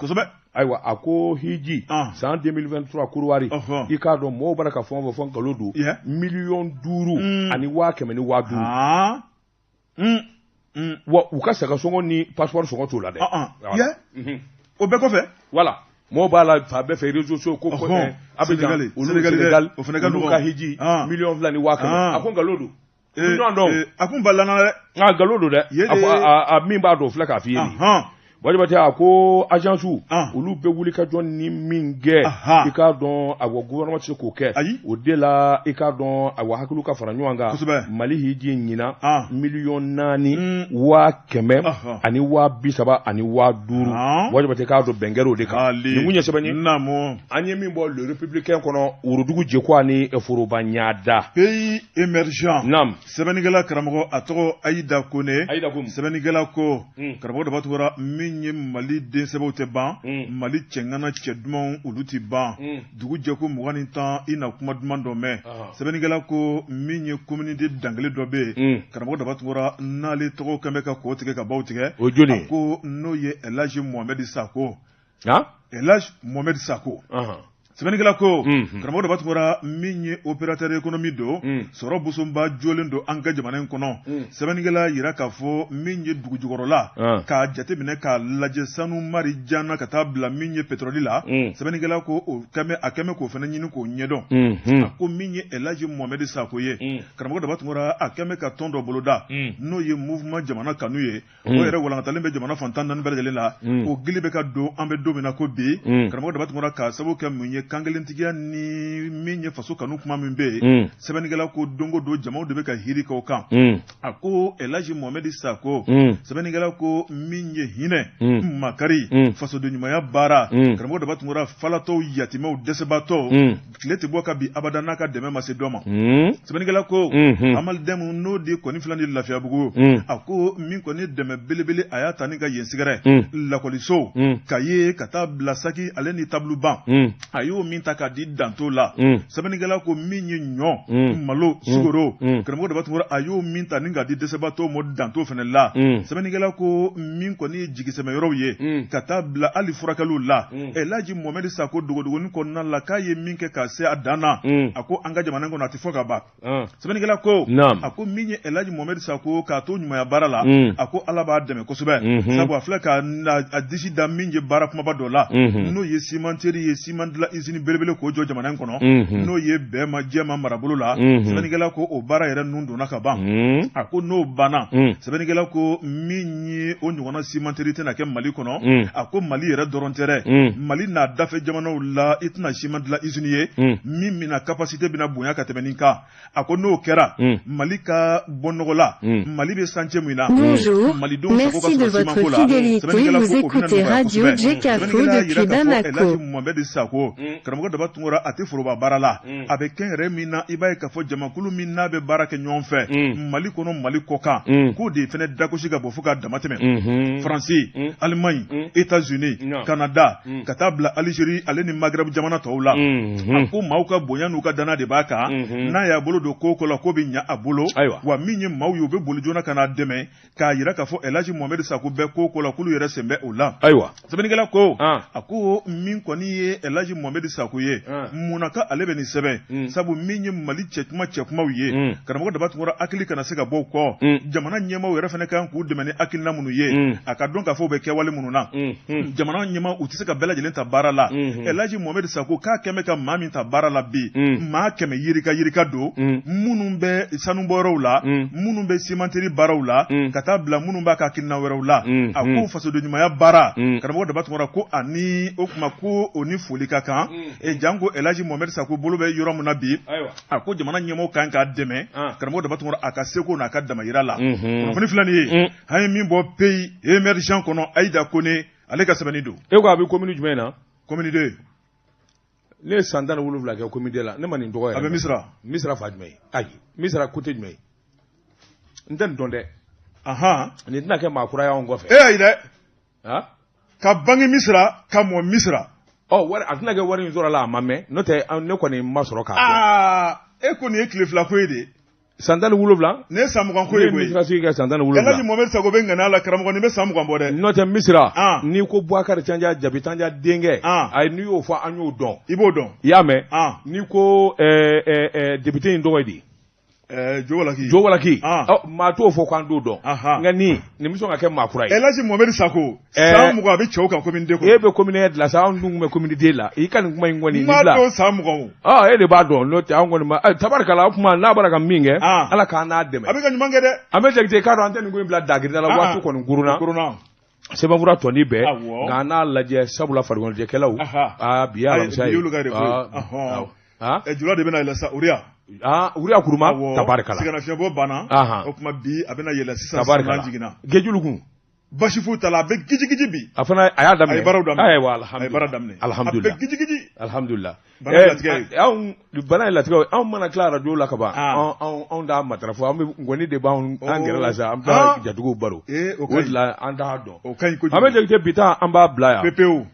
Speaker 1: Ayiwa, a ko hiji san 2023 Côte d'Ivoire, i k'a dɔn mɔgɔw bɔra ka fɛn o fɛn fɔ, nkalon don. 5 105 000. Wa u ka saga sɔngɔ ni passeport sɔngɔ t'o la dɛ.
Speaker 2: O bɛɛ kɔfɛ.
Speaker 1: Voilà, mɔgɔw b'a la fan bɛɛ fɛ, réseaux sociaux, ko Abidjan, olu Sénégal, olu ka hiji 2 100 000. A ko nkalon don.
Speaker 2: A kun balana dɛ.
Speaker 1: Nka nkalon don dɛ. A ko a min b'a dɔn, o filɛ k'a f'i ye nin ye. Buwa Jabate, a ko agence olu bɛ wuli ka jɔ ni min kɛ, i k'a dɔn awa gouvernement tɛ se k'o kɛ. O de la, i k'a dɔn awa hakiliw ka fara ɲɔgɔn kan. Mali hiji ɲinan, 4 135 000. Buwa Jabate, k'a dɔn bɛn kɛra o de kan. Nin kun ye sɛbɛn ye an ye min bɔ Le Républicain kɔnɔ, worodugu jɛko ani foroba ɲada.
Speaker 2: Pays émergent.
Speaker 1: Naam.
Speaker 2: Sɛbɛnnikɛla karamɔgɔ, a tɔgɔ Ayida Kone.
Speaker 1: Ayida Kone.
Speaker 2: Sɛbɛnnikɛla ko, karamɔgɔ Daba Tunkara, min ye Mali densɛbɛw tɛ ban, Mali cɛŋana cɛ dumanw, olu tɛ ban. Dugu jɛ ko 20 ni 10, i na kuma duman dɔ mɛn. Sɛbɛnnikɛla ko min ye communauté dankelen dɔ bɛ yen, karamɔgɔ Daba Tunkara, n'ale tɔgɔ kɛn bɛ ka kɔ tigɛ ka baw tigɛ.
Speaker 1: O joli?
Speaker 2: A ko n'o ye Elhaji Mohamed Sako. Elhaji Mohamed Sako. Sɛbɛnnikɛla ko, karamɔgɔ Daba Tunkara, min ye opérateur économique don, sɔrɔ bosonba jɔlen don an ka jamana in kɔnɔ. Sɛbɛnnikɛla yira k'a fɔ min ye dugu jukɔrɔla, k'a jateminɛ k'a lajɛ, sanu mari jana ka taa bila min ye pétrole la. Sɛbɛnnikɛla ko o kɛmɛ, a kɛmɛ k'o fana ɲini k'o ɲɛdɔn. A ko min ye Elhaji Mohamed Sako ye, karamɔgɔ Daba Tunkara, a kɛmɛ ka tɔn dɔ boloda, n'o ye Mouvement Jamana Kanu ye. O yɛrɛ walankatalen bɛ jamana fan 14 bɛɛ lajɛlen la. O gili bɛ ka don, an bɛ don min na ko bi, karamɔgɔ Daba Tunkara, k'a sababu kɛ mun ye, kankelentigiya ni min ye faso kanu kuma min bɛ yen. Sɛbɛnnikɛla ko don o don, jamaw de bɛ ka hiri kɛ o kan. A ko Elhaji Mohamed Sako, sɛbɛnnikɛla ko min ye hinɛ makari, fasoden ɲumanya baara, karamɔgɔ Daba Tunkara, falatɔw, yatimɛw, dɛsɛbaatɔw, tile tɛ bɔ ka bi abada n'a ka dɛmɛ ma se dɔ ma. Sɛbɛnnikɛla ko Amalidɛmu, n'o de kɔni filɛ ni Lafiyabugu, a ko min kɔni dɛmɛ belebele, a y'a ta ni ka yen sigɛrɛ lakɔliso ka ye ka taa bila saki ale ni tabulu ban, a y'o min ta k'a di danto la. Sɛbɛnnikɛla ko min ye ɲɔ, malo, sukaro, karamɔgɔ Daba Tunkara, a y'o min ta ni k'a di dɛsɛbaatɔw ma danto fana la. Sɛbɛnnikɛla ko min kɔni ye jigisɛmɛyɔrɔw ye ka taa bila hali furakɛliw la, Elhaji Mohamed Sako, dogodogonin kɔnɔna la, k'a ye min kɛ k'a se a dan na, a ko an ka jamana kɔnɔ, a tɛ fɔ ka ban. Sɛbɛnnikɛla ko, a ko min ye Elhaji Mohamed Sako, k'a to ɲumanya baara la, a ko Ala b'a dɛmɛ kosɛbɛ, sabu a filɛ ka a disi da min ye baara kumaba dɔ la, n'o ye cimenterie ye, ciment dilan usine belebele k'o jɔ jamana in kɔnɔ, n'o ye Bɛɛma Jɛma marabolo la. Sɛbɛnnikɛla ko o baara yɛrɛ nun donna ka ban. A ko n'o banna, sɛbɛnnikɛla ko min ye o ɲɔgɔnna cimenterie tɛna kɛ Mali kɔnɔ. A ko Mali yɛrɛ dɔrɔn tɛ dɛ, Mali n'a dafɛ jamanaw la, i tɛna ciment dilan usine ye min bɛna capacité bɛna bonya ka tɛmɛ nin kan. A ko n'o kɛra, Mali ka bɔ nɔgɔ la, Mali bɛ chantier min na.
Speaker 3: Bonjour, merci de votre fidélité. Vous écoutez Radio Djekafo depuis Bamako.
Speaker 2: Mohamed Sako, karamɔgɔ Daba Tunkara, a tɛ foroba baara la, a bɛ kɛn yɛrɛ min na, i b'a ye k'a fɔ jamakulu min n'a bɛ baara kɛ ɲɔgɔn fɛ Mali kɔnɔ, Mali kɔ kan, k'o de fana dagosi ka bɔ fo k'a dama tɛmɛ Faransi, Allemagne, États-Unis, Canada, ka taa bila Algérie ale ni Maghreb jamana tɔw la. A ko maaw ka bonya n'u ka danaya de b'a kan. N'a y'a bolo don ko o ko la, ko bɛ ɲa a bolo. Wa min ye maaw ye, u bɛ boli joona ka n'a dɛmɛ k'a yira k'a fɔ Elhaji Mohamed Sako bɛ ko o ko la, k'olu yɛrɛ sen bɛ o la.
Speaker 1: Ayiwa.
Speaker 2: Sɛbɛnnikɛla ko, a ko min kɔni ye Elhaji Mohamed Mohamed Sako ye mun na ka ale bɛ nin sɛbɛn sabu min ye Mali cɛkuma cɛkumaw ye karamɔgɔ Daba Tunkara hakili kana se ka bɔ u kɔ jamana ɲɛmaaw yɛrɛ fana kan k'u dɛmɛ ni hakilina minnu ye a ka dɔn k'a fɔ u bɛ kɛwale minnu na jamana ɲɛmaa u tɛ se ka bɛɛ lajɛlen ta baara la Elhaji Mohamed Sako k'a kɛmɛ ka maa min ta baara la bi maa 100 yirika yirika don minnu bɛ sanubɔyɔrɔw la minnu bɛ simantiri baaraw la ka taa bila minnu b'a ka hakilina wɛrɛw la a ko fasoden ɲumanya baara karamɔgɔ Daba Tunkara ko ani o kuma ko o ni foli ka kan janko Elhaji Mohamed Sako bolo bɛ yɔrɔ min na bi a ko jamana ɲɛmaaw kan k'a dɛmɛ karamɔgɔ Daba Tunkara a ka seko n'a ka damayira la kunnafoni filɛ nin ye an ye min bɔ Pays émergent kɔnɔ Ayida Kone ale ka sɛbɛnni don.
Speaker 1: E ko a bɛ commune jumɛn na?
Speaker 2: Commune 2.
Speaker 1: Ne ye san 17 kɛ commune 2 la, ne ma nin tɔgɔ yɛrɛ.
Speaker 2: A bɛ Misira.
Speaker 1: Misira fan jumɛn ye? Ayi, Misira côté jumɛn ye? N tɛ nin dɔn dɛ.
Speaker 2: Ahan.
Speaker 1: Nin tɛna kɛ maa kura ye anw kɔfɛ.
Speaker 2: E ayi dɛ.
Speaker 1: Han?
Speaker 2: Ka bange Misira, ka mɔ Misira.
Speaker 1: Ɔ wari a tɛna kɛ wari in sɔrɔ la a ma mɛn, n'o tɛ ne kɔni ma sɔrɔ k'a dɔn.
Speaker 2: Aa e ko nin ye tile fila ko ye de.
Speaker 1: San 17.
Speaker 2: Nin ye san 20 ko ye koyi.
Speaker 1: Ne ye Misira sigi kɛ san 17.
Speaker 2: Elhaji Mohamed Sako bɛ ŋaniya la karamɔgɔ nin bɛ san 20 bɔ dɛ.
Speaker 1: N'o tɛ Misira. N'i ko Bubakari Tanja Jabi Tanja denkɛ. Ayi n'i y'o fɔ an y'o dɔn.
Speaker 2: I b'o dɔn.
Speaker 1: I y'a mɛn. N'i ko député in tɔgɔ ye di.
Speaker 2: Jowalaki.
Speaker 1: Jowalaki. Maa t'o fɔ k'an t'o dɔn. Nka nin bɛ sɔn ka kɛ maa kura ye.
Speaker 2: Elhaji Mohamed Sako. San 20 a bɛ cɛw kan commune 2 kɔnɔ.
Speaker 1: E bɛ commune 1 de la sa, anw dun tun bɛ commune 2 la. I ka nin kuma in kɔni nin bila.
Speaker 2: N m'a dɔn san 20 o.
Speaker 1: E de b'a dɔn n'o tɛ anw kɔni ma tabarikala o kuma n'a bɔra ka min kɛ. Ala k'an n'a dɛmɛ.
Speaker 2: A bɛ ka ɲuman kɛ dɛ.
Speaker 1: An bɛ Jakite k'a dɔn an tɛ nin ko in bila dagirida la waati kɔni kurunna. Sɛbɛnfura tɔnin bɛɛ. Nka an n'a lajɛ sabula farikoloɲɛnajɛkɛlaw. Aa bi ye alamisa ye.
Speaker 2: Bi y'olu ka repos ye. Jula de bɛna yɛlɛ sa Uriya.
Speaker 1: Uriya Kuruma tabarikala.
Speaker 2: Sɛgɛnnafiɲɛbɔ banna. O tuma bi a bɛna yɛlɛ sisan
Speaker 1: tabarikala. Gejulu kun.
Speaker 2: Basi foyi t'a la a bɛ gijigiji bi.
Speaker 1: A fana a y'a daminɛ.
Speaker 2: A ye baaraw daminɛ.
Speaker 1: Ayiwa alhamdulilah.
Speaker 2: A ye baara daminɛ.
Speaker 1: Alhamdulilah.
Speaker 2: A bɛ gijigiji.
Speaker 1: Alhamdulilah.
Speaker 2: Bana ye latigɛ ye.
Speaker 1: Anw bana ye latigɛ ye anw mana tila arajo la ka ban. Anw t'a matarafa an bɛ ngɔni de b'anw an gɛrɛ la sa an bɛ taa jatigiw baro.
Speaker 2: O
Speaker 1: de la an t'a dɔn.
Speaker 2: O ka ɲi kojugu.
Speaker 1: An bɛ Jakite bi ta an b'a bila yan.
Speaker 2: Pepewu.